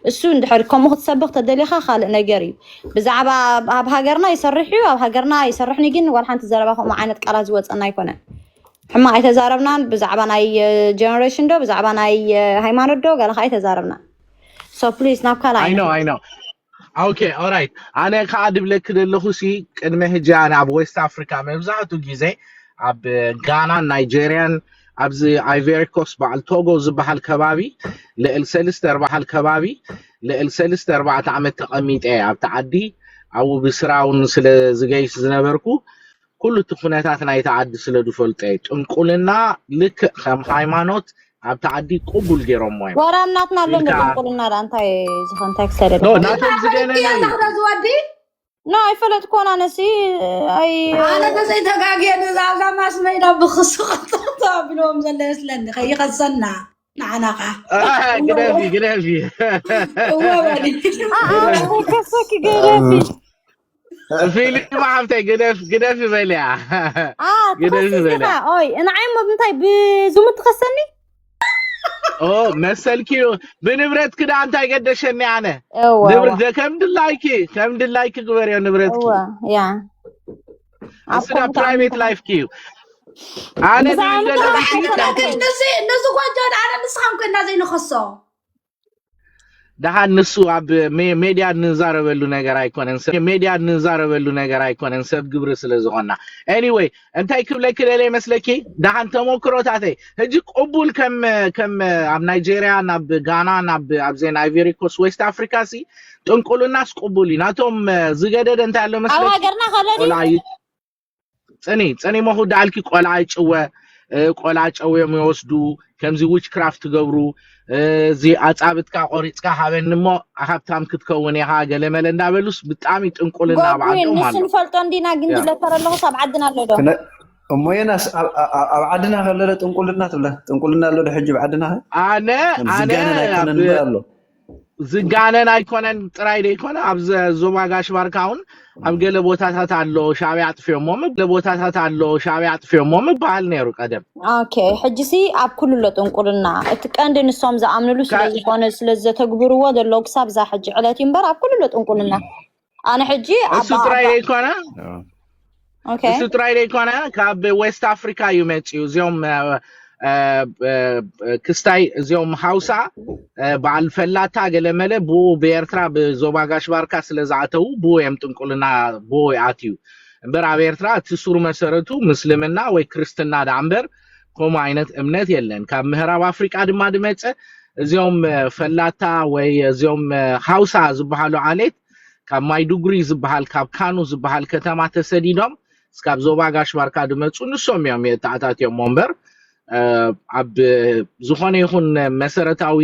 እሱ እንድሕር ከምኡ ክትሰብኽ ተደሊኻ ካልእ ነገር እዩ። ብዛዕባ ኣብ ሃገርና ይሰርሕ እዩ ኣብ ሃገርና ይሰርሕኒ ግን ዋላ ሓንቲ ዘረባ ከምኡ ዓይነት ቃላት ዝወፀና ኣይኮነን። ሕማቕ ኣይተዛረብናን ብዛዕባ ናይ ጀነሬሽን ዶ ብዛዕባ ናይ ሃይማኖት ዶ ገለ ከዓ ኣይተዛረብናን። So please ናብ ካልእ I know I know okay alright ኣነ ከዓ ድብለኪ ዘለኹ ሲ ቅድሚ ሕጂ ኣነ ኣብ ዌስት ኣፍሪካ መብዛሕቱ ግዜ ኣብ ጋናን ናይጄርያን ኣብዚ ኣይቨሪ ኮስት በዓል ቶጎ ዝበሃል ከባቢ ልዕል ሰልስተ ኣርባዓል ከባቢ ልዕል ሰልስተ ኣርባዕተ ዓመት ተቐሚጠ ኣብቲ ዓዲ ኣብኡ ብስራ እውን ስለ ዝገይሽ ዝነበርኩ ኩሉ እቲ ኩነታት ናይቲ ዓዲ ስለ ዝፈልጦ እየ። ጥንቁልና ልክዕ ከም ሃይማኖት ኣብቲ ዓዲ ቅቡል ገይሮሞ እዮም። ወራም ናትና ኣሎ እንደ ኢልካ- ጥንቁልና ዳ እንታይ ዝኾን እንታይ ክሰደድ ኖ ናቶም ዝገነነ እዩ። ዝወዲ ኖ ኣይፈለጥኩን ኣነሲ ኣይ ኣነ ተዘይተጋግየ ንዛዛ ማስመይዳ ብክሱ ቀጥታ ኣቢሎም ዘሎ ይመስለኒ ከይኸሰና ንዓና ከዓ ኣህ፣ ግደፊ ግደፊ እወ በሊ ከሰኪ ገደፊ ፊልም ሓብተይ ግደፍ ግደፊ በልያ ግደፊ ትኸስስ በልያ ኢኻ ኦይ ንዓይ ሞ እንታይ ብዝሙት ትኸሰኒ ኦ መሰልኪ እዩ ብንብረት ክዳ እንታይ ገደሸኒ ኣነ እወ ንብረት ከም ድላይኪ ከም ድላይኪ ግበርዮ ንብረትኪ እወ ያ እሱ ዳ ፕራይቬት ላይፍኪ እዩ ኣነ ብዛዕባ ዝብል ዘለኹ ምጥራዕ ሲ ኣይኮነን። ከምቲ- ንዚ ንዚ ጎጆ ንዓና ንስኻን ኮይና ዘይንኸሶ ደሓን ንሱ ኣብ ሜ- ሜድያ እንዛረበሉ ነገር ኣይኮነን ሰብ- ሜድያ እንዛረበሉ ነገር ኣይኮነን ሰብ ግብሪ ስለ ዝኾና anyway እንታይ ክብለኪ ደለ መስለኪ ደሓን ተሞክሮታተይ ሕጂ ቅቡል ከም ከም ኣብ ናይጄርያ ናብ ጋና ናብ ኣብዘን ኣይቨሪ ኮስት ዌስት ኣፍሪካ ሲ ጥንቁልናስ ቅቡል እዩ ናቶም ዝገደደ እንታይ ኣሎ ኣብ መስለኪ ሃገርና ከለዲ ቆልዓ ይ- ፅኒ ፅኒ መኹ ዳልኪ ቆልዓ ይጭወ እ፣ ቆልዓ ጨውዮም ይወስዱ ከምዚ ዊች ክራፍት ትገብሩ እ፣ እዚ ኣፃብትካ ቆሪፅካ ሃበኒ እሞ ሃብታም ክትከውን ኢኻ ገለመለ እንዳበሉስ ብጣዕሚ ጥንቁልና ኣብ ጎግሪን ዓዶም ንሱ ኣሎ ንፈልጦ እንዲና ግን ያ። ዝለከረ ኣለኹ ኣብ ዓድና ኣሎ ዶ ከነ- እሞ የናስ ኣብ- ኣብ ኣብ ዓድና ከለለ ጥንቁልና ትብለ ጥንቁልና ኣሎ ዶ ሕጂ ኣብ ዓድና ኣነ ኣነ ዝጋነን ኣይኮነን ኣብ- እምበር ኣሎ ዝጋነን ኣይኮነን ጥራይ ዘይኮነ ኣብ ዘ- ዞባ ጋሽ ባርካ እውን ኣብ ገለ ቦታታት ኣሎ ሻዕብያ ኣጥፍዮሞ ምብ- ገለ ቦታታት ኣሎ ሻዕብያ ኣጥፍዮሞ ምበሃል ነይሩ ቀደም ኦኬ ሕጂ ሲ ኣብ ኩሉ ኣሎ ጥንቁልና እቲ ቀንዲ ንሶም ዝኣምንሉ ስለ ካ- ዝኾነ ስለ ዘተግብርዎ ዘሎ ክሳብ ዛ ሕጂ ዕለት እዩ እምበር ኣብ ኩሉ ኣሎ ጥንቁልና ኣነ ሕጂ እሱ ኣባ- ጥራይ ኣባ- ዘይኮነ Okay. እሱ ጥራይ ዘይኮነ ካብ ዌስት ኣፍሪካ እዩ መፅኡ። እዚኦም ክስታይ እዚኦም ሃውሳ በዓል ፈላታ ገለመለ ብኡ ብኤርትራ ብዞባ ጋሽ ባርካ ስለ ዝኣተዉ ብኡ እዮም ጥንቁልና ብኡ ኣትዩ እምበር ኣብ ኤርትራ እቲ ሱር መሰረቱ ምስልምና ወይ ክርስትና ዳ እምበር ከምኡ ዓይነት እምነት የለን። ካብ ምዕራብ ኣፍሪቃ ድማ ዝመፀ እዚኦም ፈላታ ወይ እዚኦም ሃውሳ ዝበሃሉ ዓሌት ካብ ማይዱጉሪ ዝበሃል ካብ ካኑ ዝበሃል ከተማ ተሰዲዶም እስካብ ዞባ ጋሽ ባርካ ዝመፁ ንሶም እዮም የተኣታትዮሞ እምበር ኣብ ዝኾነ ይኹን መሰረታዊ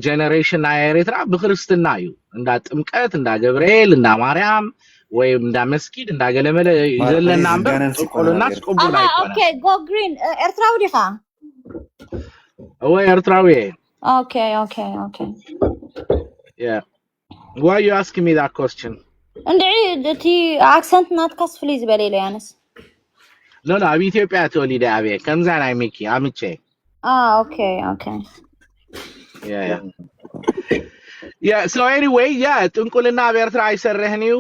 ጀነሬሽን ናይ ኤርትራ ብክርስትና እዩ። እንዳ ጥምቀት፣ እንዳ ገብርኤል፣ እንዳ ማርያም ወይ እንዳ መስጊድ እንዳ ገለመለ እዩ ዘለና እምበር ጥንቁልና ቅቡል ኣይኮነን። Okay, go green. ኤርትራዊ ዲኻ? እወ ኤርትራዊ እየ። Okay, okay, okay. Yeah. Why you asking me that question? እንድዒ እቲ ኣክሰንት ናትካስ ፍልይ ዝበለ ኢለ ያነስ። No, no, ኣብ ኢትዮጵያ ተወሊደ ኣብየ ከምዛ ናይ ሚኪ ኣምቼ። Ah, okay, okay. Yeah, yeah. Yeah, so anyway, yeah, ጥንቁልና ኣብ ኤርትራ ኣይሰርሕን እዩ፣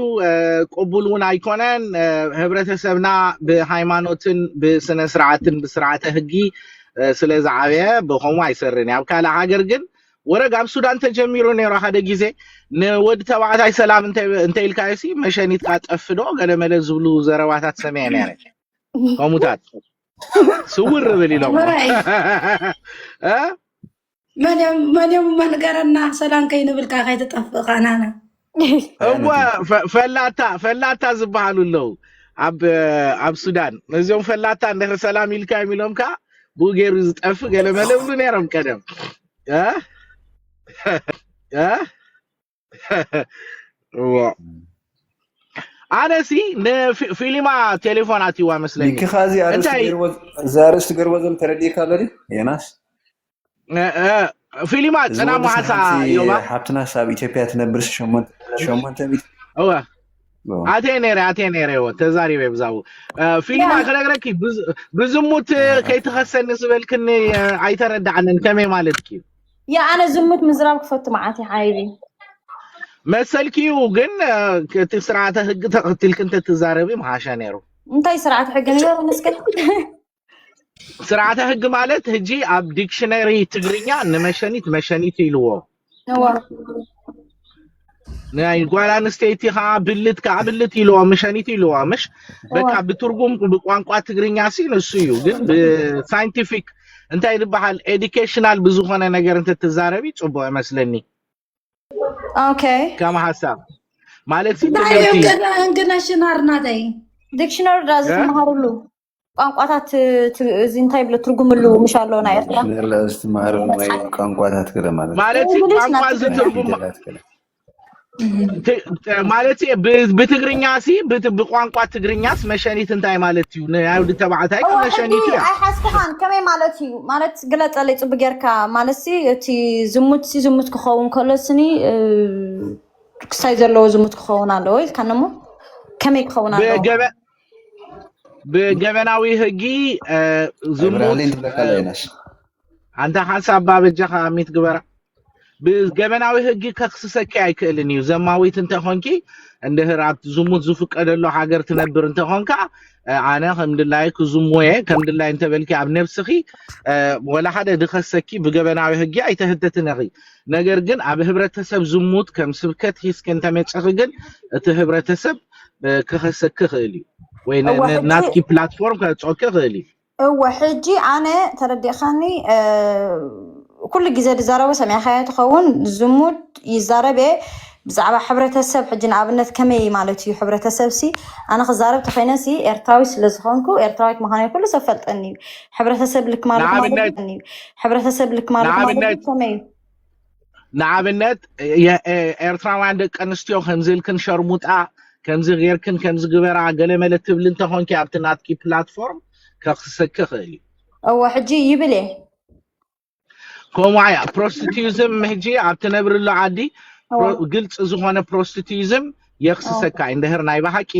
ቅቡል እውን ኣይኮነን። ሕብረተሰብና ብሃይማኖትን ብስነ ስርዓትን ብስርዓተ ህጊ ስለ ዝዓበየ ብኸምኡ ኣይሰርሕን እዩ። ኣብ ካልእ ሃገር ግን ወረግ ኣብ ሱዳን ተጀሚሩ ነይሩ ሓደ ግዜ ንወዲ ተባዕታይ ሰላም እንተ ኢልካዮ ሲ መሸኒትካ ጠፍዶ ገለመለ ዝብሉ ዘረባታት ሰሚዐ ነይረ። ከምኡታት ስውር ብል ኢሎም መን እዮም መን እዮም መንገረና ሰላም ከይንብልካ ከይትጠፍእ ካናና እወ ፈላታ ፈላታ ዝበሃሉ ኣለዉ ኣብ ኣብ ሱዳን እዚኦም ፈላታ እንድሕር ሰላም ኢልካ እዮም ኢሎም ከዓ ብኡ ገይሩ ዝጠፍእ ገለመለ ብሉ ነይሮም ቀደም ኣነ ሲ ንፊሊማ ቴሌፎን ኣትዋ መስለኒ ሚኪኻ እዚ ኣርእስቲ ገርቦ ዘሎ ተረዲእካ ኣሎ ዮናስ ፊሊማ ጸና መሓሳ ዮባ ሓብትናስ ኣብ ኢትዮጵያ ትነብር ሸሞንተ ኣቴ ነረ ኣቴ ነረ ተዛሪበ ብዛቡ ፊሊማ ክነግረኪ ብዝሙት ከይትኸሰኒ ዝበልክኒ ኣይተረዳዕንን ከመይ ማለትኪ እዩ ያ ኣነ ዝሙት ምዝራብ ክፈቱ መዓት ሓይቢ መሰልኪ እዩ ግን እቲ ስርዓተ ህግ ተኸትልክ እንተትዛረቢ ምሓሻ ነይሩ እንታይ ስርዓተ ሕጊ ንገር ንስከ ስርዓተ ህግ ማለት ህጂ ኣብ ዲክሽነሪ ትግርኛ ንመሸኒት መሸኒት ኢልዎ ናይ ጓል ኣንስተይቲ ከዓ ብልት ከዓ ብልት ኢልዎ ምሸኒት ኢልዎ ምሽ በቃ ብትርጉም ብቋንቋ ትግርኛ ሲ ንሱ እዩ ግን ብሳይንቲፊክ እንታይ ዝበሃል ኤዱኬሽናል ብዝኾነ ነገር እንተትዛረቢ ፅቡቅ ይመስለኒ okay ከም ሓሳብ ማለት እንግና ሽናር ናተይ ዲክሽነሪ ዳ ዝተምሃርሉ ቋንቋታት እዚ እንታይ ብሎ ትርጉምሉ ምሽ ኣሎ ናይ ኤርትራ ዝተምሃርሉ ወይ ቋንቋታት ገለ ማለት ማለት ቋንቋ ዝትርጉም ማለት ብትግርኛ ሲ ብቋንቋ ትግርኛስ መሸኒት እንታይ ማለት እዩ ናይ ተባዕታይ መሸኒት እዩ ኣይሓስብኻን ከመይ ማለት እዩ ማለት ግለፀለይ ፅቡ ጌርካ ማለት ሲ እቲ ዝሙት ሲ ዝሙት ክኸውን ከሎ ስኒ ክሳይ ዘለዎ ዝሙት ክኸውን ኣለዎ ኢልካነሞ ከመይ ክኸውን ኣለዎ ብገበናዊ ህጊ ዝሙት ኣይብራህለይ እንትብለካ ለይናስ ኣንታ ሓንሳብ ባበጃኻ ሚት ግበራ ብገበናዊ ህጊ ከክስሰኪ ኣይክእልን እዩ ዘማዊት እንተኾንኪ እንድህር ኣብ ዝሙት ዝፍቀደሉ ሃገር ትነብር እንተኾንካ ኣነ ከም ድላይ ክዝሙየ ከም ድላይ እንተበልኪ ኣብ ነብስኺ ወላ ሓደ ድኸሰኪ ብገበናዊ ህጊ ኣይተህተትን ኢኺ ነገር ግን ኣብ ህብረተሰብ ዝሙት ከም ስብከት ሒዝኪ እንተመፀኺ ግን እቲ ህብረተሰብ ክኸሰኪ ይኽእል እዩ ወይ ናትኪ ፕላትፎርም ከፅኦኪ ይኽእል እዩ እወ ሕጂ ኣነ ተረዲእኻኒ ኩሉ ግዜ ዝዛረቦ ሰሚዕካዮ ትኸውን ዝሙድ ይዛረብ እየ ብዛዕባ ሕብረተሰብ ሕጂ ንኣብነት ከመይ ማለት እዩ ሕብረተሰብ ሲ ኣነ ክዛረብ ተኮይነ ሲ ኤርትራዊ ስለ ዝኾንኩ ኤርትራዊት ምዃነ ኩሉ ሰብ ፈልጠኒ እዩ ሕብረተሰብ ልክ ማለት ሕብረተሰብ ልክ ማለት ከመይ እዩ ንኣብነት ኤርትራውያን ደቂ ኣንስትዮ ከምዚ ኢልክን ሸርሙጣ ከምዚ ጌርክን ከምዚ ግበራ ገለ መለ ትብሊ እንተኾንኪ ኣብቲ ናትኪ ፕላትፎርም ከኽሰኪ ይኽእል እዩ እወ ሕጂ ይብል እየ ከምኡ እያ ፕሮስቲቲዝም ሕጂ ኣብ ትነብርሉ ዓዲ ግልፂ ዝኾነ ፕሮስቲቲዝም የኽስሰካ እንድሕር ናይ ብሓቂ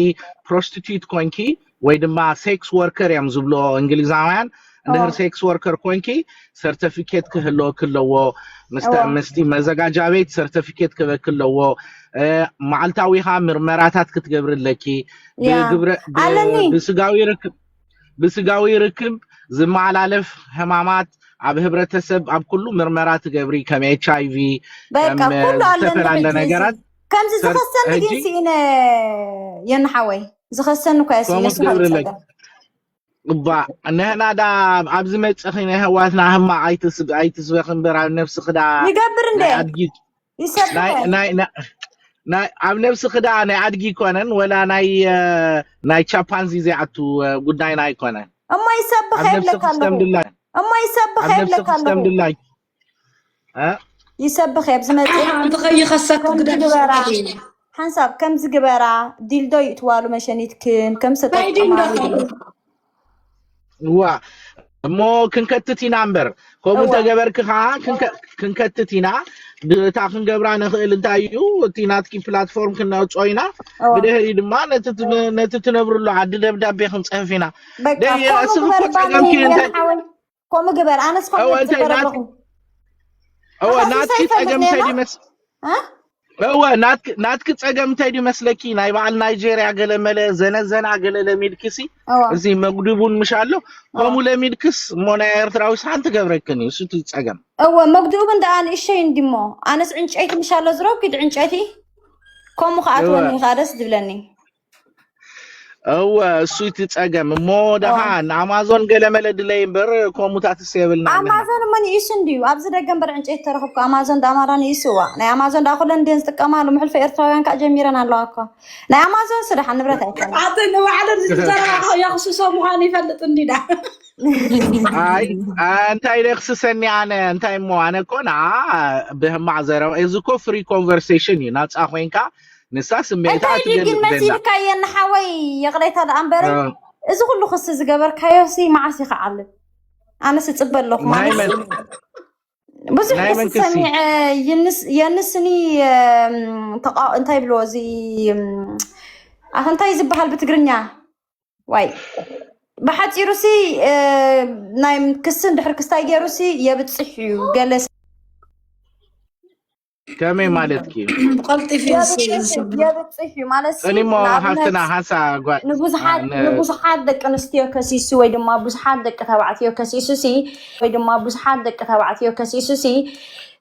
ፕሮስቲቱት ኮንኪ ወይ ድማ ሴክስ ወርከር እዮም ዝብልዎ እንግሊዛውያን እንድሕር ሴክስ ወርከር ኮንኪ ሰርተፊኬት ክህልወኪ ኣለዎ። ምስቲ መዘጋጃ ቤት ሰርተፊኬት ክበኪ ኣለዎ። መዓልታዊኻ ምርመራታት ክትገብሪ ኣለኪ። ብስጋዊ ርክብ ብስጋዊ ርክብ ዝመሓላለፍ ሕማማት ኣብ ህብረተሰብ ኣብ ኩሉ ምርመራ ትገብሪ፣ ከም ኤች ኣይ ቪ፣ በቃ ከም ኩሉ ኣለኒ ዝተፈላለ ሕጂ። እዚ ነገራት። ከምዚ ሰር-፣ ዝኸሰኒ ግን ሕጂ ስኢነ የንሓወይ፣ ዝኸሰኒ እኮ እየ ስኢነ ከምኡ ስለ ትገብሪ ኣለኪ። ዝጸገም። እባ ንሕና ዳ ኣብዚ መጽኺ ናይ ኣሕዋትና ሕማቕ ኣይትስ-፣ ኣይትስበኺ እምበር ኣብ ነብስኺ ዳ ይገብር እንዴ? ናይ ኣድጊ ይሰብኸ። ናይ፣ ናይ፣ ናይ፣ ናይ፣ ኣብ ነብስኺ ደኣ ናይ ኣድጊ ይኮነን፣ ወላ ናይ፣ እ፣ ናይ ቻምፓንዚ ዘይኣቱ፣ እ፣ ጉዳይና ኣይኮነን። እሞ ይሰብኸ ኣብ ነብስኺ ይብለካ ኣለኹ። ክሰምድላይ። እሞ ይሰብኸ ኣብ ነብስኺ ይብለካ ኣለኹ። ክሰምድላይ። እ? ይሰብኸ፣ ኣብዚ መጽእ ኣንቲ ኸይኸሰክ ከምዚ ግደፍ ግበራ። ሓንሳብ ከምዚ ግበራ፣ ዲልዶ ይእትዋሉ መሸኒትክን፣ ከም እንታይ ዲልዶ ሰጠጥማሉ። ኸ? ዋ፣ እሞ ክንከትት ኢና እምበር፣ ከምኡ እወ። እንተገበርኪ ኸዓ ክንከ-፣ ክንከትት ኢና። ድ-፣ እታ ክንገብራ ንኽእል እንታይ እዩ? እቲ ናትኪ ፕላትፎርም ክነውፅኦ ኢና። እወ። ብድሕሪ ድማ ነቲ ት-፣ ነቲ ትነብርሉ ዓዲ ደብዳቤ ክንፅሕፍ ኢና። በቃ፣ ደይ፣ ከምኡ እስኺ ግበር እኮ ባኒ ጸገምኪ የን እንታይ? ሓወይ። ከምኡ ግበር፣ ኣነስ ከምኡ እወ፣ እንታይ ዝግበር ናት-፣ ኣለኹ። እወ፣ ተኸሲሰ ናትኪ ይፈልጥ ጸገም ነይረ? እንታይ ድመስ-? እ? እወ፣ ናትክ-፣ ናትኪ ጸገም እንታይ ድዩ መስለኪ? ናይ በዓል ናይጄርያ ገለ መለ ዘነዘና ገለ ለሚድክሲ፣ እወ። እዚ መጉዲ ቡን ምሽ ኣሎ፣ እወ። ከምኡ ለሚድክስ እሞ ናይ ኤርትራዊ ሰሓን ትገብረክን እዩ፣ እሱ እቲ ጸገም። እወ፣ መጉዲ ቡን ደኣ ንእሸይ እንዲሞ፣ ኣነስ ዕንጨይቲ ምሽ ኣሎ ዝረኩድ ዕንጨይቲ፣ ከምኡ ከኣ እወ። ትወኒ ከኣ ደስ ዝብለኒ። እወ፣ እሱ እቲ ጸገም። እሞ ደኻ እወ። ንኣማዞን ገለ መለ ድለይ እምበር፣ ከምኡታትስ የብልናን ንሕና። ኣማዞን እሞ ንኢሱ እንድዩ። ኣብዚ ደገ እምበር ዕንጨይቲ ተረኽብኩ። ኣማዞን ዳማራ ንኢሱ እዋ። ናይ ኣማዞን ዳ ኩለን እንድየን ዝጥቀማሉ። ምሕልፎ ኤርትራውያን ከኣ ጀሚረን ኣለዋ እኮ። ናይ ኣማዞን ስራሕ ንብረት ኣይኮነን። ኣቲ ንባዕለን ዝዘረባኻ የኽስሶ ምዃኑ ይፈልጥ እንዲዳ። ኣይ፣ ኣ-፣ እንታይ ደኽስሰኒ ኣነ? እንታይ እሞ ኣነ እኮ ንዓ ብህማዕ ዘረባ፣ እዚ እኮ ፍሪ ኮንቨርሴሽን እዩ። ናጻ ኮይንካ ንሳ ስምዒታ እንታይ ድዩ ግን ትገልጽ ዘላ። መሲልካየን ንሓወይ? ይቕሬታ ደኣ እምበረይ፣ እ። እዚ ኩሉ ክሲ ዝገበርካዮ ሲ መዓስ እዩ ክዓልብ? ኣነስ እጽበ ኣለኹ ናይ ማለት መን? እዩ። ብዙሕ ናይ ክሲ መን ክሲ? ሰሚዐ ይንስ-፣ የንስኒ፣ እም፣ ተቃ-፣ እንታይ ይብልዎ እዚ፣ እም፣ ኣኸ እንታይ ዝበሃል ብትግርኛ? ዋይ። ብሓጺሩ ሲ፣ እ፣ ናይ ክስን ድሕሪ ክስታይ ገይሩ ሲ የብጽሕ እዩ። ገለ ስ- ከመይ ማለትኪ? ቀልጢፉ የብጽሕ እዩ፣ የብጽሕ እዩ ማለት ሲ፣ እኔ እሞ ንኣብነት ሓፍትና ሓንሳ ጓ-፣ ንብዙሓት፣ ነ-፣ ንብዙሓት ደቂ ኣንስትዮ ከሲሱ ወይ ድማ ብዙሓት ደቂ ተባዕትዮ ከሲሱ ሲ፣ ወይ ድማ ብዙሓት ደቂ ተባዕትዮ ከሲሱ ሲ፣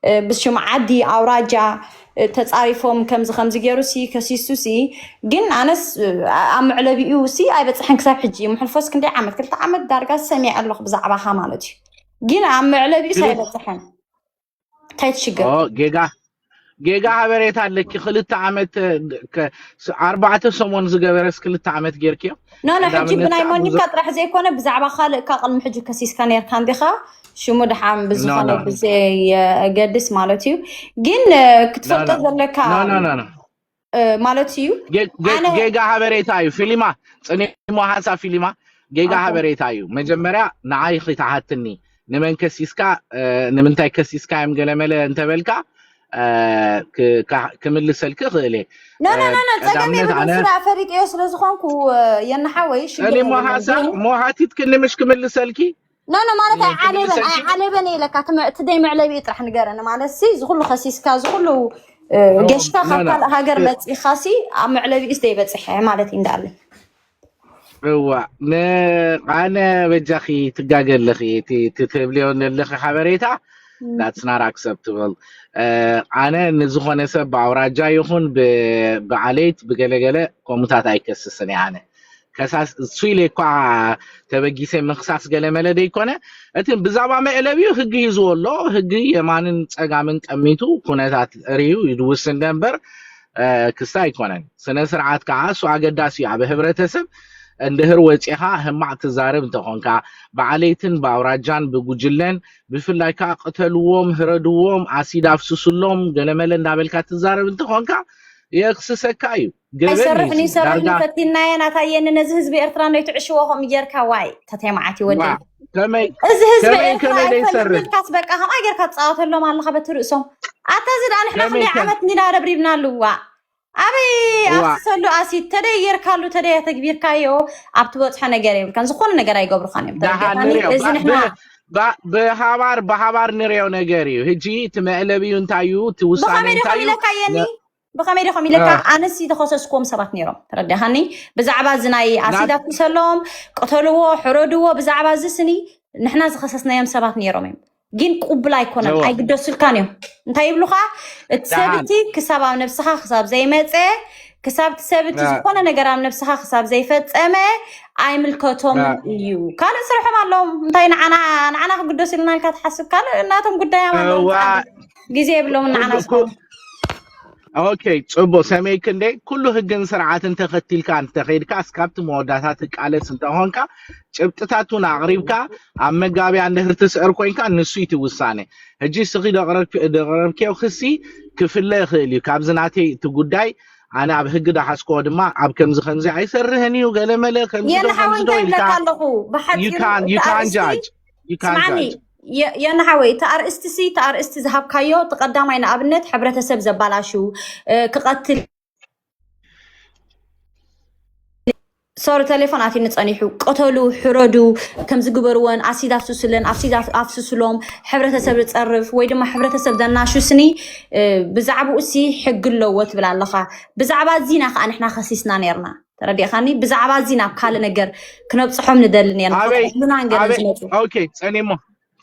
እ፣ ብሽም ዓዲ፣ ኣውራጃ፣ እ፣ ተጻሪፎም ከምዚ ከምዚ ገይሩ ሲ ከሲሱ ሲ፣ ግን ኣነስ፣ እ፣ ኣብ መዕለቢኡ ሲ ኣይበጽሐን ክሳብ ሕጂ። ምሕልፎስ ክንደይ ዓመት? ክልተ ዓመት ዳርጋ ሰሚዐ ኣለኹ ብዛዕባኻ ማለት እዩ። ግን ኣብ መዕለቢኡስ ክልተ ኣይበጽሐን። እንታይ ትሽግር? ኦ፣ ጌጋ፣ ጌጋ ሓበሬታ ኣለኪ። ክልተ ዓመት፣ እ፣ ከ-፣ ስ-፣ ኣርባዕተ ሰሞን ዝገበረስ ክልተ ዓመት ጌርክዮ? ኖ፣ ኖ፣ ሕጂ ቀዳምነት ብናይ ከኣ ሞኒካ ብዙ- ጥራሕ ዘይኮነ ብዛዕባ ካልእ እካ ቅድሚ ሕጂ ከሲስካ ነርካ እንዲኻ። ሽሙ ድሓን ኖ፣ ብዝኾነ ኖ። ብዘየገድስ ማለት እዩ። ግን፣ እ፣ ክትፈልጦ ኖ፣ ኖ። ዘለካ ኖ፣ ኖ፣ ኖ፣ ኖ። እ፣ ማለት እዩ። ጌ-፣ ጌ-፣ ኣነ ጌጋ ሓበሬታ እዩ። ፊሊማ፣ ጽኒሞ ሓንሳ ፊሊማ፣ ጌጋ ኦኬ። ሓበሬታ እዩ። መጀመርያ ንዓይ ኺትሓትኒ፣ ንመን ከሲስካ፣ እ፣ ንምንታይ ከሲስካ እዮም ገለመለ እንተበልካ፣ እ፣ ክ-፣ ካ-፣ ክምልሰልኪ እኽእል እየ። ኖ፣ ኖ፣ እ፣ ኖ፣ ኖ፣ ጸገም ቀዳምነት የብሉን። ኣነ ስራ ፈሊጠዮ ስለ ዝኾንኩ፣ እ፣ የንሓወይ ሽግር ጸኒሞ የብሉን። ሓንሳ፣ ግን እሞ ሓቲትክኒ ምሽ ክምልሰልኪ? ኖ፣ ኖ፣ ማለት እ፣ ኣይዓለበን፣ ክምልሰልኪ? ኣይዓለበን እየ ኢለካ። እቲ መ-፣ እቲ ደይ መዕለቢ ጥራሕ ንገረኒ። ማለት ሲ፣ እዚ ኩሉ ከሲስካ፣ እዚ ኩሉ፣ እ፣ ኖ፣ ገሽካ ኖ፣ ካብ ኖ። ካልእ ሃገር እ፣ መጺኻ ሲ፣ ኣብ መዕለቢኡስ ደይ በጽሐ ማለት እዩ እንዳለ። እዋ፣ ን-፣ ኣነ በጃኺ ትጋገ ኣለኺ። እቲ፣ እቲ ትብልዮ ዘለኺ ሓበሬታ፣ እም። That's not acceptable። እ፣ ኣነ ንዝኾነ ሰብ ብኣውራጃ ይኹን ብ-፣ ብዓሌት፣ ብገለገለ ከምኡታት ኣይከስስን እየ ኣነ። ከሳስ-፣ እሱ ኢለ እኳ ተበጊሰ ምኽሳስ ገለ መለ ደይኮነ፣ እቲ ብዛዕባ መዕለቢኡ ህጊ ሂዝዎ ኣሎ። ህጊ የማንን ጸጋምን ጠሚቱ ኩነታት ርእዩ ይድውስ እንደ እምበር፣ እ፣ ክስታ ኣይኮነን። ስነ ስርዓት ከዓ እሱ ኣገዳሲ እዩ። ኣብ ህብረተሰብ እንድህር ወፂኻ ህማቕ ትዛረብ እንተኾንካ፣ ብዓሌትን ብኣውራጃን ብጉጅለን ብፍላይ ከዓ ቅተልዎም፣ ህረድዎም፣ ኣሲድ ኣፍስስሎም፣ ገለመለ እንዳበልካ ትዛረብ እንተኾንካ የኽስሰካ እዩ። ገበን እዩ ኣይሰርሕን እዩ፣ እዚ። ሰርሕን ዳርጋ ፈቲናዮ፣ ናታየኒ ነዚ ህዝቢ ኤርትራ ነይትዕሽዎ ከምኡ ጌርካ፣ ዋይ፣ ተተይ መዓት እዩ ወደይ። ዋ፣ ከመይ፣ እዚ ህዝቢ ከመይ፣ ኤርትራ ከመይ ኣይፈልጥ ዘይሰርሕ? ኢልካስ በቃ ከምኣ ጌርካ ትጻወተሎም ኣለኻ በቲ ርእሶም። ኣታ እዚ ደኣ ንሕና ከመይ፣ ክንደይ ከ-፣ ዓመት እንዲና ረብሪብናሉ፣ ዋ። ኣበይ እዋ ኣፍስሰሉ ኣሲድ ተደይ ጌርካሉ ተደይ ተግቢርካዮ ኣብ ትበፅሖ ነገር የብልካን። ዝኾነ ነገር ኣይገብሩኻን እዮም። ተረዲእካኒ? ደሓን ንሪኦ እዚ ንሕና ብሃባር ብሃባር ንሪኦ ነገር እዩ። ሕጂ እቲ መዕለቢኡ እንታይ እዩ? እቲ ውሳነ ብኸመይ ዲኹም እንታይ እዩ? ኢለካ የኒ? ብኸመይ ዲኹም ኢለካ? ኣነስ ዝተኸሰስኩዎም ሰባት ነይሮም። ተረዲእካኒ? ብዛዕባ እዚ ናይ ኣሲድ ኣፍስሰሎም፣ ቅተልዎ፣ ሕረድዎ፣ ብዛዕባ እዚ ስኒ ንሕና ዝኸሰስናዮም ሰባት ነይሮም እዮም። ግን ቅቡል ኣይኮነን፣ እዎ ኣይግደሱልካን እዮም። እንታይ ይብሉኻ? እቲ ሰብ ደሓን እቲ ክሳብ ኣብ ነብስኻ ክሳብ ዘይመፀ፣ ክሳብ እቲ ሰብ እቲ አ- ዝኾነ ነገር ኣብ ነብስኻ ክሳብ ዘይፈፀመ ኣይምልከቶምን አ- እዩ። ካልእ ስርሖም ኣለዎም። እንታይ ንዓና ንዓና ክግደሱልና ኢልካ ትሓስብ? ካልእ እናቶም ጉዳዮም ኣለዎም። እዋ ዝዓዲ ግዜ የብሎምን ንዓና ኩሉ ኩ- ዝኾኑ። ኦኬ፣ ጽቡቅ ሰመይ ክንደይ ኩሉ ህግን ስርዓትን ተኸቲልካ እንተኸይድካ እስካብቲ መወዳእታ ትቃለስ እንተኾንካ ጭብጥታቱን ኣቕሪብካ ኣብ መጋቢያ እንድሕር ትስዕር ኮይንካ ንሱ እዩ እቲ ውሳነ። ሕጂ እስኺ ደቕረብኪ- ደቕረብክዮ ክሲ ክፍለ ይኽእል እዩ። ካብዚ ናተይ እቲ ጉዳይ ኣነ ኣብ ህጊ ዳሓዝክዎ ድማ ኣብ ከምዚ ከምዚ ኣይሰርህን እዩ ገለመለ ከምዚ ዶ ከምዚ የንሓወይ ዶ እንታይ ኢልካ ይብለካ ኣለኹ? you ብሓፂሩ can you እቲ can ኣርእስቲ judge you can ስማዕኒ judge የ- የንሓወይ እቲ ኣርእስቲ ሲ እቲ ኣርእስቲ ዝሃብካዮ እቲ ቀዳማይ ንኣብነት ሕብረተሰብ ዘባላሹ እ፣ ክቐትል ሶሪ ተሌፎን ኣትዩኒ ጸኒሑ ቅተሉ ሕረዱ ከምዚ ግበርወን ኣሲድ ኣፍስሱለን ኣሲድ ኣፍ- ኣፍስሱሎም ሕብረተሰብ ዝጸርፍ ወይ ድማ ሕብረተሰብ ዘናሹ ስኒ እ፣ ብዛዕባኡ ሲ ሕጊ ኣለዎ ትብል ኣለኻ። ብዛዕባ እዚና ከዓ ንሕና ከሲስና ነርና። ተረዲእካኒ? ብዛዕባ እዚ ናብ ካልእ ነገር ክነብፅሖም ንደሊ ነርና። ኣበይ ከጥዕሉና ገለን ኣበይ ዝመፁ ኦኬ ጸኒሞ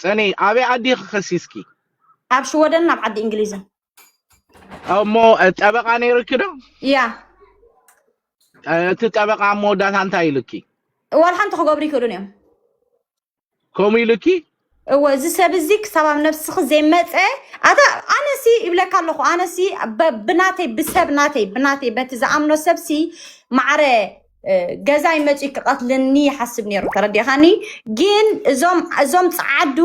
ጸኒ ኣበይ ኣዲ ክኸሲስኪ ኣብ ሽወደን ናብ ዓዲ እንግሊዝን እሞ ጠበቃ ነይርኪ ዶ? እያ። እቲ ጠበቃ ኣብ መወዳእታ እንታይ ኢሉኪ? ዋላ ሓንቲ ክገብሩ ይክእሉን እዮም። ከምኡ ኢሉኪ? እወ እዚ ሰብ እዚ ክሳብ ኣብ ነብስኺ ዘይመፀ ኣታ ኣነሲ ይብለካ ኣለኹ ኣነሲ በ- ብናተይ ብሰብ ናተይ ብናተይ በቲ ዝኣምኖ ሰብሲ ማዕረ እ፣ ገዛይ መፂኡ ክቐትልኒ ይሓስብ ነይሩ። ተረዲእካኒ? ግን እዞም እዞም ፀዓዱ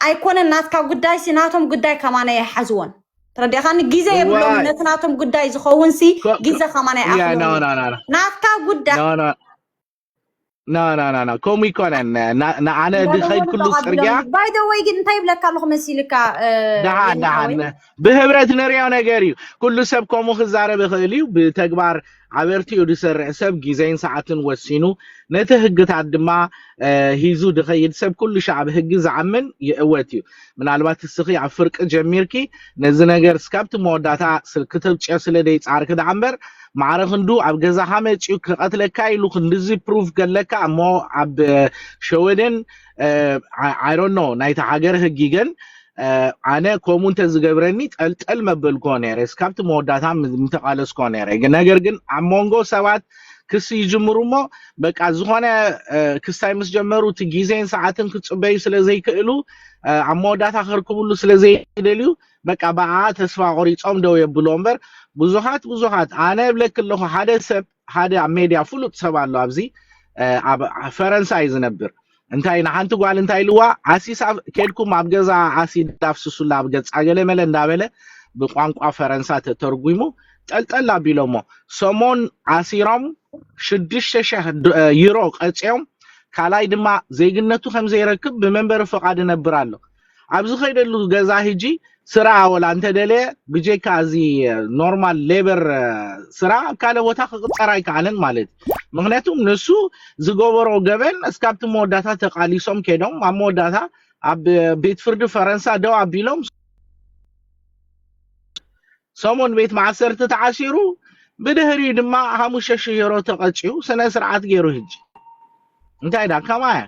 ኣይኮነን ናትካ ጉዳይ ሲ ናቶም ጉዳይ ከማና ይሓዝዎን። ተረዲእካኒ? ግዜ የብሎም ዋይ ነቲ ናቶም ጉዳይ ዝኸውን ሲ ኮ- ግዜ ከማና ያ ኖ ይኣኽሎም። ኖ ኖ ኖ ናትካ ጉዳይ ኖ ኖ ኖ ኖ ኖ ኖ ከምኡ ይኮነን። ና- ንኣነ ድኸይድ ኩሉ ፅርግያ ባይ ዘ ወይ ግን እንታይ ይብለካ ኣለኹ መሲልካ እ፣ ደሓን የናወይ ደሓን ብህብረት ንሪኦ ነገር እዩ። ኩሉ ሰብ ከምኡ ክዛረብ ይኽእል እዩ። ብተግባር ኣበርቲኡ ዝሰርሕ ሰብ ግዜን ሰዓትን ወሲኑ ነቲ ህግታት ድማ እ፣ ሂዙ ዝኸይድ ሰብ ኩሉ ሻዕ ብህጊ ዝኣምን ይእወት እዩ። ምናልባት እስኺ ኣብ ፍርቂ ጀሚርኪ ነዚ ነገር እስካብቲ መወዳእታ ስል- ክተብጭዮ ስለ ዘይጻርኪ ደኣ እምበር ማዕረ ክንዱ ኣብ ገዛኻ መጺኡ ክቐትለካ ኢሉ ክንድዚ ፕሩፍ ገለካ እሞ ኣብ ሸወደን I don't know ናይቲ ሃገር ህጊ ግን ኣነ ከምኡ እንተዝገብረኒ ጠልጠል መበልኮ ነይረ እስካብቲ መወዳእታ ምተቃለስኮ ነይረ። ነገር ግን ኣብ መንጎ ሰባት ክሲ ይጅምሩ እሞ በቃ ዝኾነ ክስታይ ምስ ጀመሩ እቲ ግዜን ሰዓትን ክፅበዩ ስለ ዘይክእሉ ኣብ መወዳእታ ከርክብሉ ስለ ዘይደልዩ በቃ ብኣ ተስፋ ቆሪፆም ደው የብሎ እምበር ብዙሓት ብዙሓት ኣነ እብለኪ ኣለኹ ሓደ ሰብ ሓደ ኣብ ሜድያ ፍሉጥ ሰብ ኣሎ ኣብዚ ኣብ ፈረንሳ እዩ ዝነብር እንታይ ንሓንቲ ጓል እንታይ ኢልዋ ኣሲስ ኬድኩም ኣብ ገዛ ኣሲድ ኣፍስሱላ ኣብ ገፃ ገለ መለ እንዳበለ ብቋንቋ ፈረንሳ ተተርጉሙ ጠልጠል ኣቢሎሞ ሰሞን ኣሲሮም ሽዱሽተ ሸሕ ዩሮ ቀፅዮም ካልኣይ ድማ ዜግነቱ ከም ዘይረክብ ብመንበሪ ፈቓድ እነብር ኣሎ ኣብ ዝኸይደሉ ገዛ ህጂ ስራ ወላ እንተደለየ ብጀካ እዚ ኖርማል ሌበር ስራ ኣብ ካልእ ቦታ ክቅፀር ኣይከኣለን ማለት እዩ ምክንያቱም ንሱ ዝገበሮ ገበን እስካብቲ መወዳታ ተቃሊሶም ከይዶም ኣብ መወዳታ ኣብ ቤት ፍርዲ ፈረንሳ ደው ኣቢሎም ሰሞን ቤት ማእሰርቲ ተዓሲሩ ብድህሪኡ ድማ ሓሙሽተ ሽሕ ዩሮ ተቀፂኡ ስነ ስርዓት ገይሩ ህጂ እንታይ ዳ ከማያ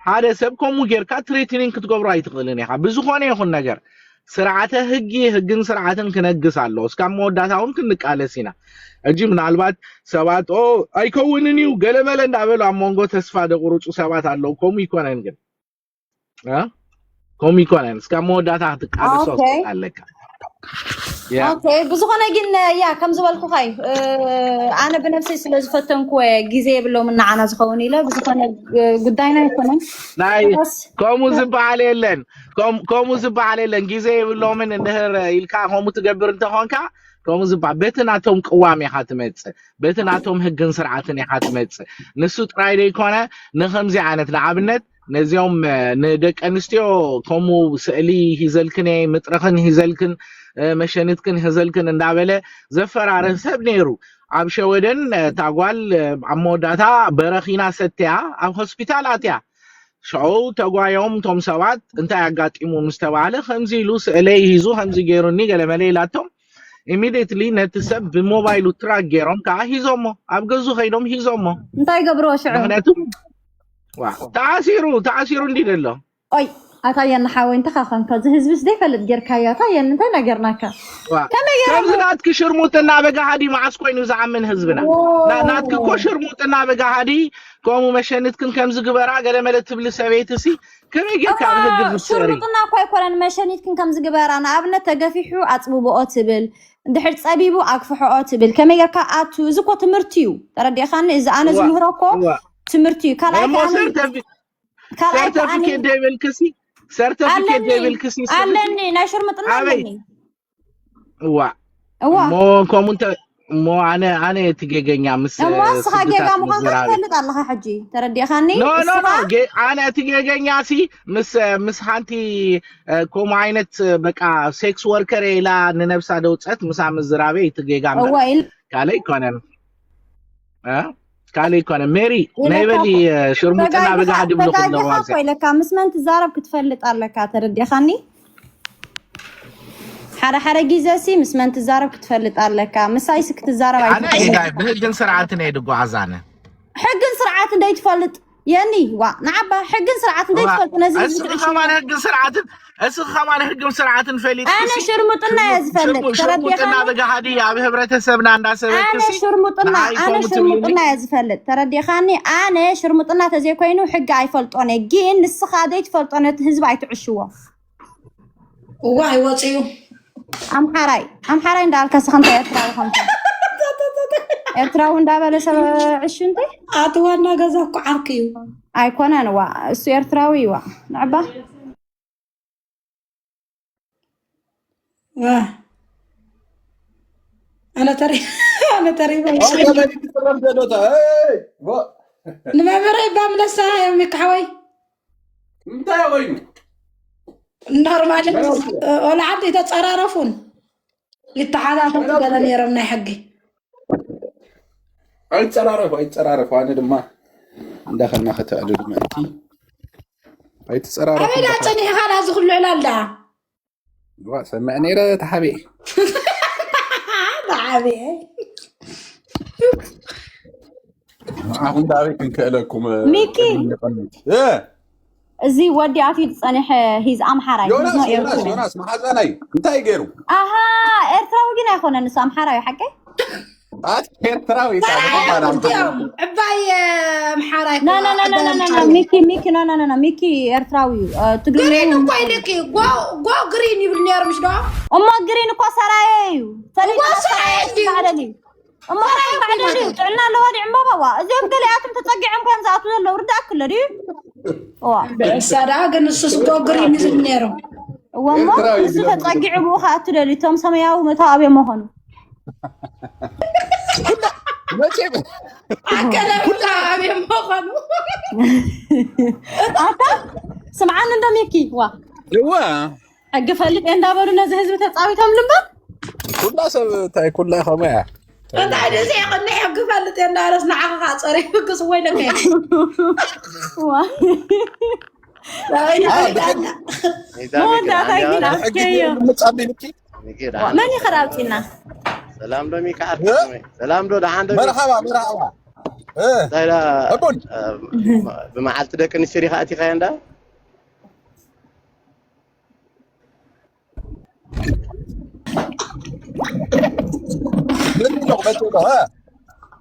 ሓደ ሰብ ከምኡ ጌርካ ትሬትኒንግ ክትገብሮ ኣይትኽእልን ኢኻ ብዝኾነ ይኹን ነገር ስርዓተ ህጊ ህግን ስርዓትን ክነግስ ኣለዎ እስካብ መወዳእታ እውን ክንቃለስ ኢና እጂ ምናልባት ሰባት ኦ ኣይከውንን እዩ ገለመለ እንዳበሉ ኣብ መንጎ ተስፋ ደቁርፁ ሰባት ኣለዉ ከምኡ ይኮነን ግን ከምኡ ይኮነን እስካብ መወዳእታ ክትቃለሶ ኣለካ ብዝኾነ ግን ያ ከም ዝበልኩኻ እዩ ኣነ ብነብሰይ ስለ ዝፈተንኩ ግዜ የብሎም ንዓና ዝኸውን ኢለ ብዝኾነ ጉዳይና ይኮነን ናይ ከምኡ ዝበሃል የለን ከምኡ ዝበሃል የለን ግዜ የብሎምን እንድህር ኢልካ ከምኡ ትገብር እንተኾንካ ከምኡ ዝበሃል በቲ ናቶም ቅዋም ኢኻ ትመፅእ በቲ ናቶም ህግን ስርዓትን ኢኻ ትመፅእ ንሱ ጥራይ ዘይኮነ ንከምዚ ዓይነት ንኣብነት ነዚኦም ንደቂ ኣንስትዮ ከምኡ ስእሊ ሂዘልክን እየ፣ ምጥረኽን ሂዘልክን፣ መሸኒትክን ሂዘልክን እንዳበለ ዘፈራርህ ሰብ ነይሩ። ኣብ ሸወደን እታ ጓል ኣብ መወዳእታ በረኺና ሰትያ ኣብ ሆስፒታል ኣትያ። ሽዑ ተጓዮም እቶም ሰባት እንታይ ኣጋጢሙ ምስ ተባህለ፣ ከምዚ ኢሉ ስእለይ ሂዙ ከምዚ ገይሩኒ ገለመለ ኢላቶም። ኢሚዲየትሊ ነቲ ሰብ ብሞባይሉ ትራክ ገይሮም ከዓ ሂዞሞ፣ ኣብ ገዙ ከይዶም ሂዞሞ። እንታይ ገብርዎ ሽዑ? ምክንያቱ ተዓሲሩ ተዓሲሩ እንዲ ደሎ ኦይ ኣታ የን ሓወይ እንተኻ ኸንካ እዚ ህዝብስ ዘይፈልጥ ጌርካዮ ኣታ የን እንታይ ነገርናካ? ከመይ ገይሮም? ከምዚ ናትኪ ሽርሙጥና በጋሃዲ መዓስ ኮይኑ ዝኣምን ህዝብና? ና- ናትኪ እኮ ሽርሙጥና በጋሃዲ ከምኡ መሸኒትክን ከምዚ ግበራ ገለ መለ ትብሊ ሰበይቲ ሲ ከመይ ጌርካ ኣብ ህግ ትሰሪ? ሽርሙጥና እኮ ኣይኮነን መሸኒትክን ከም ዝግበራ ንኣብነት ተገፊሑ ኣፅብብኦ ትብል እንድሕር ፀቢቡ ኣግፍሕኦ ትብል ከመይ ጌርካ ኣቱ እዚ እኮ ትምህርቲ እዩ ተረዲእካኒ እዚ ኣነ ዝምህሮ እኮ ትምህርቲ እዩ ካልኣይ ካልኣይ ሰርተፊኬት ደይብልክሲ ሰርተፊኬት ደይብልክሲ ኣለኒ ናይ ሽርሙጥና ኣለኒ እዋ እዋ እሞ ከምኡ እንተ እሞ ኣነ ኣነ እቲ ጌገኛ ምስ እሞ እስኻ ጌጋ ምዃንካ ትፈልጥ ኣለኻ ሕጂ ተረዲእኻኒ ኖ ኖ ኖ ኣነ እቲ ጌገኛ ሲ ምስ ምስ ሓንቲ ከምኡ ዓይነት በቃ ሴክስ ወርከር ኢላ ንነብሳ ደውፀት ምሳ ምዝራበይ እቲ ጌጋ እምበር ካልእ ኣይኮነን ካልእ ይኮነ ሜሪ ናይ በሊ ሽርሙጥና ብጋህዲ ብለኩም ነዋዘ ኢለካ ምስ መን ትዛረብ ክትፈልጥ ኣለካ ተረዲኻኒ ሓደ ሓደ ግዜ ሲ ምስ መን ትዛረብ ክትፈልጥ ኣለካ ምሳይ ሲ ክትዛረብ ኣይትፈልጥ ብህግን ስርዓትን እየ ድጓዓዝ ኣነ ሕግን ስርዓትን ደይትፈልጥ የኒ ዋ ንዓባ ሕግን ስርዓትን ደይትፈልጥ ነዚ ህዝቢ ትዕሽዋ ሕግን ስርዓትን እስኺ ከማን ህግን ስርዓትን ፈሊጥኪ ኣነ ሽርሙጥና እየ ዝፈልጥ ተረዲኻኒ በጋሃዲ ኣብ ህብረተሰብና እንዳሰበኪ ኣነ ሽርሙጥና ኣነ ሽርሙጥና እየ ዝፈልጥ ተረዲኻኒ ኣነ ሽርሙጥና ተዘይኮይኑ ሕጊ ኣይፈልጦን እየ ግን ንስኻ ዘይትፈልጦ ነቲ ህዝቢ ኣይትዕሽዎ እዋ ኣይወፅዩ ኣምሓራይ ኣምሓራይ እንዳልካ ስኻ እንታይ ኤርትራዊ ከምካ ኤርትራዊ እንዳበለ ሰብ ዕሹ እንታይ ኣቲ ዋና ገዛ እኮ ዓርኪ እዩ ኣይኮነን ዋ እሱ ኤርትራዊ ይዋ ንዕባ ኣነ ተሪ ኣነ ተሪ ንመምህረይ ባምለሳ እዮም ይካሓወይ እንታይ ኮይኑ ኖርማል ወላ ዓዲ ተፀራረፉን ይተሓዛዘቡ ገለ ነይሮም ናይ ሕጊ ኣይፀራረፉ ኣይፀራረፉ ኣነ ድማ እንዳኸና ከተዕልሉ ምእንቲ ኣይትፀራረፉ ኣበይ ዳ ፀኒሕኻ ዳ ዝኽሉ ዕላል ዳ ሰምዕ ነይረ ተሓቢኤ ተሓቢኤ ንዓኹም ዳበይ ክንክእለኩም ሚኪ እዚ ወዲ ኣትዩ ዝፀንሐ ሂዝ ኣምሓራይ ዮናስ ዮናስ ዮናስ መሓዛናይ እንታይ ገይሩ ኣሃ ኤርትራዊ ግን ኣይኮነን ንሱ ኣምሓራዊ ሓቀይ ኣት ኤርትራዊ ዕባይ ኣምሓራይ ሚኪ ሚኪ ኖ ኖ ኖ ሚኪ ኤርትራዊ እዩ ትግርኛ ግሪን እኮ ኢልኪ ጎ ግሪን ይብል ነይሩ ምሽ ዶ እሞ ግሪን እኮ ሰራየ እዩ ፈሊጥና ሰራየ እዩ እሞ ጥዕና ኣለዋ ድዩ ዕምባባ ዋ እዚኦም ገሊኣቶም ተፀጊዖም ከም ዝኣትዉ ዘለዉ ርዳእኪ ኣሎ ድዩ እሳ ደኣ ግን ንሱስ ጎግር እዩ ዝብል ነይሩ እወ እሞ ንሱ ተፀጊዑ ብኡ ከኣቱ ደልዩ እቶም ሰማያዊ መታው ኣብዮም መኾኑ መቼም ኣከለ መታው ኣብዮም መኾኑ ኣታ ስምዓኒ እንዶ ሚኪ ዋ እዋ ሕጊ ፈልጥ እንዳበሉ ነዚ ህዝቢ ተፃዊቶም ልምበር ኩላ ሰብ እንታይ ኩላ ከመያ እንታይ ደዚ ይቕኒ ሕጊ ፈልጥ እንዳበለስ ንዓኻ ከዓ ፀሪፉ ክስወይ ለከ መወዳእታ ግን ኣስከዮ መን ይኸር ኣውፂና ሰላም ዶ ሚካ ዓርኪ ሰላም ዶ ደሓን ዶ መርሓባ መርሓባ እንታይ ዳ ብመዓልቲ ደቂ ኣንስትዮ ዲኻ ኣቲኻዮ እንዳ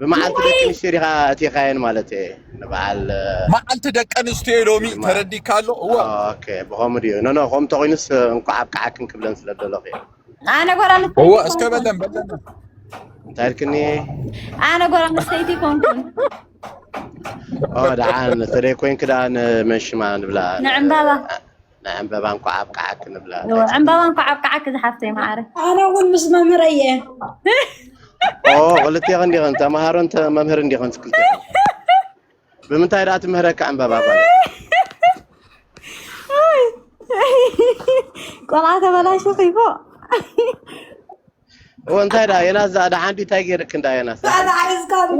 ብመዓልቲ ደቂ ኣንስትዮ ዲኻ ኣቲኻየን ማለት እየ ንበዓል መዓልቲ ደቂ ኣንስትዮ ሎሚ ተረዲካ ኣሎ እዎ ብኸምኡ ድዩ ኖኖ ከምኡ ተኮይኑስ እንኳዕ ኣብቅዓክን ክብለን ስለ ደለኹ እየ ኣነ ጓል ኣንስተይቲ እዎ እስከ በለን በለን እንታይ ኢልክኒ ኣነ ጓል ኣንስተይቲ ኮንኩን ደሓን ተደይ ኮይንክ ደኣ ንመሽማ ንብላ ንዕምባባ ንዕምበባ እንኳዕ ኣብቅዓክ ንብላ። እወ፣ ዕምበባ እንኳዕ ኣብቅዓክ ዝሓፍተይ መዓረ። ኣነ እውን ምስ መምህረ እየ። ኦ ክልቴኽን ዲኽን ተምሃሮን ተ- መምህርን ዲኽን ክልቴኽን። ብምንታይ ደኣ ትምህረካ ዕምበባ ጓል? ቆልዓ ተበላሹ ኺፎ። እወ፣ እንታይ ደኣ ዮናስ፣ እዛ ደሓን ድዩ? እንታይ ገይርክ እንዳ ዮናስ?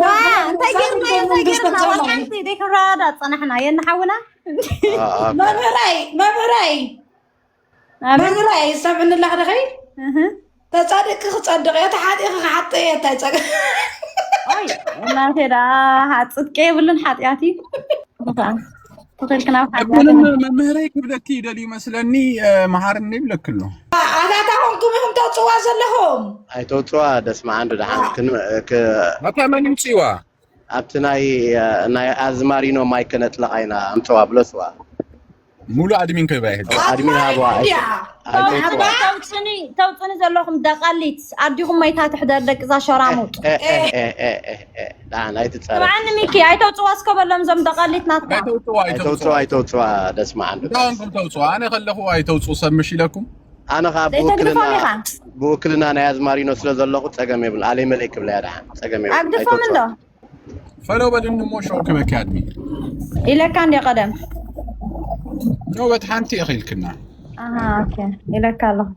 ዋ፣ እንታይ ገይርና፣ እንታይ ገይርና? ዋላ ሓንቲ ዘይክንረዳዳ ጸናሕና፣ የንሓውና። አ፣ ኦኬ። መምህራይ፣ መምህራይ፣ ኣቤት። መምህራይ፣ ሰምዕኒ ኣለኻ ደኸይ? እህ። ተጻዲቕኪ ክጸድቕ እየ፣ ተሓጢእኪ ክሓጥእ እየ፣ እንታይ ጸገም? ኦይ፣ እናቴ ደኣ፣ ጽድቂ የብሉን ሓጢኣት እዩ። ተኸልክና ኣብ ሓጢኣት ምንም ኢና። መምህረይ ክብለኪ ይደልዩ መስለኒ፣ እ፣ መሃርኒ ይብለኪ ኣሎ። ኣታ፣ ኣታ ኮንኩም ኢኹም ተውጽዋ ዘለኹም? ኣይተውጽዋ፣ ደስ መዓንዱ ደሓን። አ። ክን-፣ ክ-፣ ኣታ መን ይውጽዋ? ኣብቲ ናይ፣ እ፣ ናይ ኣዝማሪኖ ማይ ከነጥለቓ ኢና፣ ኣምጽዋ ብለስዋ። ሙሉ ኣድሚን ከይባ ይሕጂ። ኣድሚን ሃብዋ፣ ኣይ-፣ ኣድያ። ኣይተውጽዋ። ተውጽኒ፣ ተውጽኒ ዘለኹም ደቓሊት፣ ኣዲኹም መይታ ትሕደር ደቂ እዛ ሸራሙጥ። እ፣ እ፣ እ፣ እ፣ እ፣ እ፣ ደሓን ኣይትጸረ። ስምዓኒ ሚኪ፣ ኣይተውጽዋ እስከ በሎም እዞም ደቓሊት ናትካ። ኣይተውጽዋ፣ ኣይተውጽዋ፣ ኣይተውጽዋ። ኣይተውጽዋ፣ ደስ መዓንዱ። እንታይ ኾንኩም ተውጽዋ? ኣነ ከለኹ ኣይተውጽኡ ሰብ ምሽ ኢለኩም? ኣነ ኸኣ ዘይተግድፎም ብውክልና፣ ኢኻ። ብውክልና ናይ ኣዝማሪኖ ስለ ዘለኹ ጸገም የብሉን። ኣለይ መለይ ክብላ እያ ደሓን። ጸገም የብሉን። ኣግድፎም ኣይተውጽዋ። እንዶ። ፈለው በልኒ እሞ ሸው ክበኪ ኣድሚ። ኢለካ እንደ ቀደም። ኖበት ሓንቲ ኢኺ ኢልክና። ኣሃ፣ ኦኬ። ኢለካ ኣለኹ።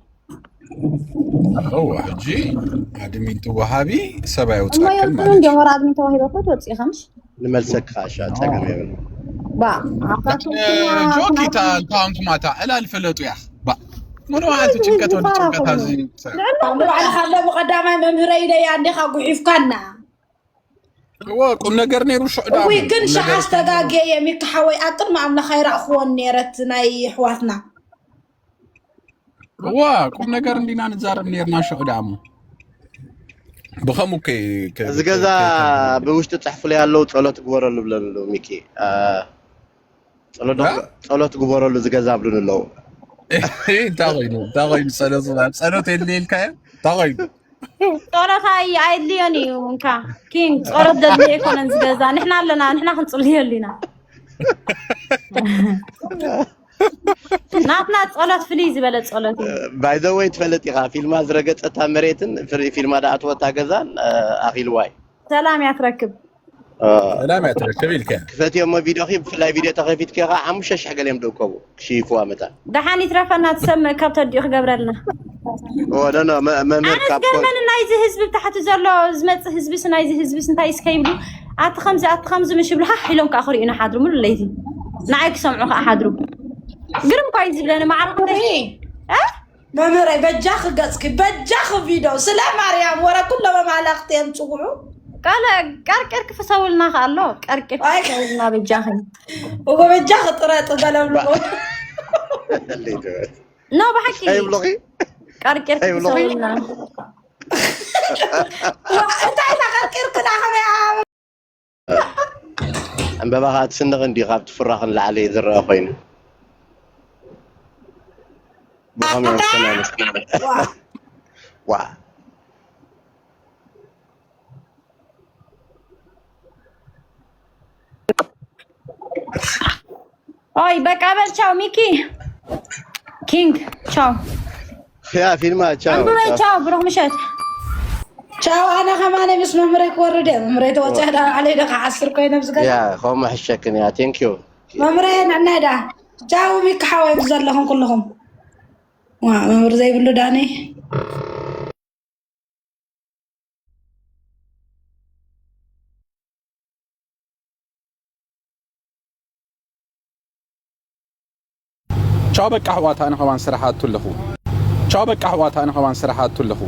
እዋ፣ ሕጂ ኣድሚን ትወሃቢ ሰብ እሞ ኣይወጻክን ይወስኑ ማለት እንደ እዩ። ወራ ኣድሚን ተዋሂበ እኮ ትወጽኢ ኢኻ ምሽ? ንመልሰክ ኸኣ እሻ፣ ጸገም የብሉን። ባ፣ ኣባቱ እ፣ ጆኪ፣ እታ ኣካውንት ማታ ዕላል ፈለጡ ያኽ። ባ፣ ምኑ በዓልቲ እዚ ጭንቀት ህዝቢ ወዲ ፋራ ጭንቀት ኮይኑ። ኣዚ። ልዕሊ ኣምሮ ባዕልኻ ኣሎ ብቐዳማይ መምህረይ ኢለያ እንዲኻ ጉሒፍካና። እወ፣ ቁም ነገር ነይሩ ሽዑ ደኣ እውይ፣ እሞ። ግን ቁም ሸዓ ነገር ኣስተጋግየ እየ፣ ሚኪ ሓወይ፣ ኣብ ቅድሚ ኣምላኽ ኣይረእኽዎን ነይረ እቲ ናይ ኣሕዋትና። እወ፣ ቁም ነገር እንዲና ንዛረብ ነይርና ሽዑ ደኣ እሞ። ብኸምኡ ከ-፣ ከ-፣ እዚ ከ-፣ ገዛ ከ-፣ ከ-፣ ብውሽጢ ጽሕፉለይ ኣለዉ፣ ጸሎት ግበረሉ ብለሉ ሚኪ። አ፣ ጸሎት ዶ-፣ እ? ጸሎት ግበረሉ፣ እዚ ገዛ ብሉኒ ኣለዉ። እንታይ ኮይኑ? እንታይ ኮይኑ? ጸሎት፣ ጸሎት የድልየልካዮ? እንታይ ኮይኑ? ጸሎት ኣይ-፣ ኣየድልዮን እዩ እንካ። ኪንግ፣ ጸሎት ዘድልዮ ኣይኮነን ዝገዛ። ንሕና ኣለና፣ ንሕና ክንጽልየሉ ኢና። ናትና ጸሎት ፍልይ ዝበለ ጸሎት እዩ። ባይ ዘ ወይ ትፈልጥ ኢኻ፣ ፊልማ ዝረገጸታ መሬትን ፍሪ-፣ ፊልማ ዝኣተወታ ገዛን፣ እ፣ ኣኺልዋ እዩ። ሰላም እያ ትረክብ። እ፣ ሰላም እያ ትረክብ ኢልካ። ክፈትዮ እሞ ቪድዮኺ፣ ብፍላይ ቪድዮ ተኸፊትኪ ኢኻ፣ ሓሙሽተ ሽሕ ገለ እዮም ዝእከቡ፣ ክሽይፍዋ መታን። ደሓን ይትረፈና፣ ትሰምዕ ካብ ተዲኡ ክገብረልና። ኦ፣ ኖ፣ ኖ፣ መ-፣ መምህር ኣነ ካብ ኮ-፣ ዝገርመኒ ናይዚ ህዝቢ ብታሕቲ ዘሎ ዝመጽእ ህዝብስ ናይዚ ህዝብስ እንታይ እስከ ይብሉ፣ ኣቲ ከምዚ፣ ኣቲ ከምዚ ምሽ ይብሉ፣ ሃሕ ኢሎም ከኣ ክርእዩና ሓድሩ ሙሉ ለይቲ። ንዓይ ክሰምዑ ከኣ ሓድሩ። ግርም እኳ እዩ ዝብለኒ፣ ማዕረ ክንደይ፣ እይ፣ እ? መምህረይ፣ በጃኺ ገጽኪ፣ በጃኺ ቪድዮ፣ ስለ ማርያም፣ ወረ ኩሎም ኣማለኽቲ እዮም ጽውዑ። ቃለ ቀርቂርኪ ፍሰውልና ከኣ ኣሎ፣ ቀርቂርኪ ኣይ። ፍሰውልና በጃኺ። እወ፣ በጃኺ ጥረ ጥበለብልዎ። እንዴት? ኖ፣ ብሓቂ። እንታይ ይብሉኺ? ቀርቂርኪ እንታይ ይብሉኺ? ፍሰውልና። ዋ፣ እንታይ ኢልካ ቀርቂርክና ከመይ? ዕምበባ ኸኣ ትስንቕ እንድዩ፣ ካብቲ ፍራኽ ንላዕሊ ዝረኣ ኮይኑ። ብኸመይ ኣታ! መሰለ፣ መሰለ። ዋ። ዋ። ኦይ፣ በቃ በል፣ ቻው ሚኪ። ኪንግ፣ ቻው። ያ ፊልማ፣ ቻው፣ ኣንብበይ፣ ቻው። ቻው፣ ብሩኽ ምሸት። ቻው፣ ኣነ ከማነ ምስ መምረይ ክወርድ እየ። መምረይ ተወፅያ ዳ ባዕለይ ደኻ ዓስር ኮይነ ኣብዚ ገዛ። ያ፣ ከምኡ ሕሸክን እያ። ቴንክ ዩ። መምረይ ንዕናይ ዳ። ቻው፣ ሚኪ ሓወይ፣ ምስ ዘለኹም ኩልኹም። ዋ፣ መምህር ዘይብሉ ዳኒ። ቻው በቃ ኣሕዋት፣ ኣነ ኸማን ስራሕ ኣቱ ኣለኹ። ቻው በቃ ኣሕዋት፣ ኣነ ኸማን ስራሕ ኣቱ ኣለኹ።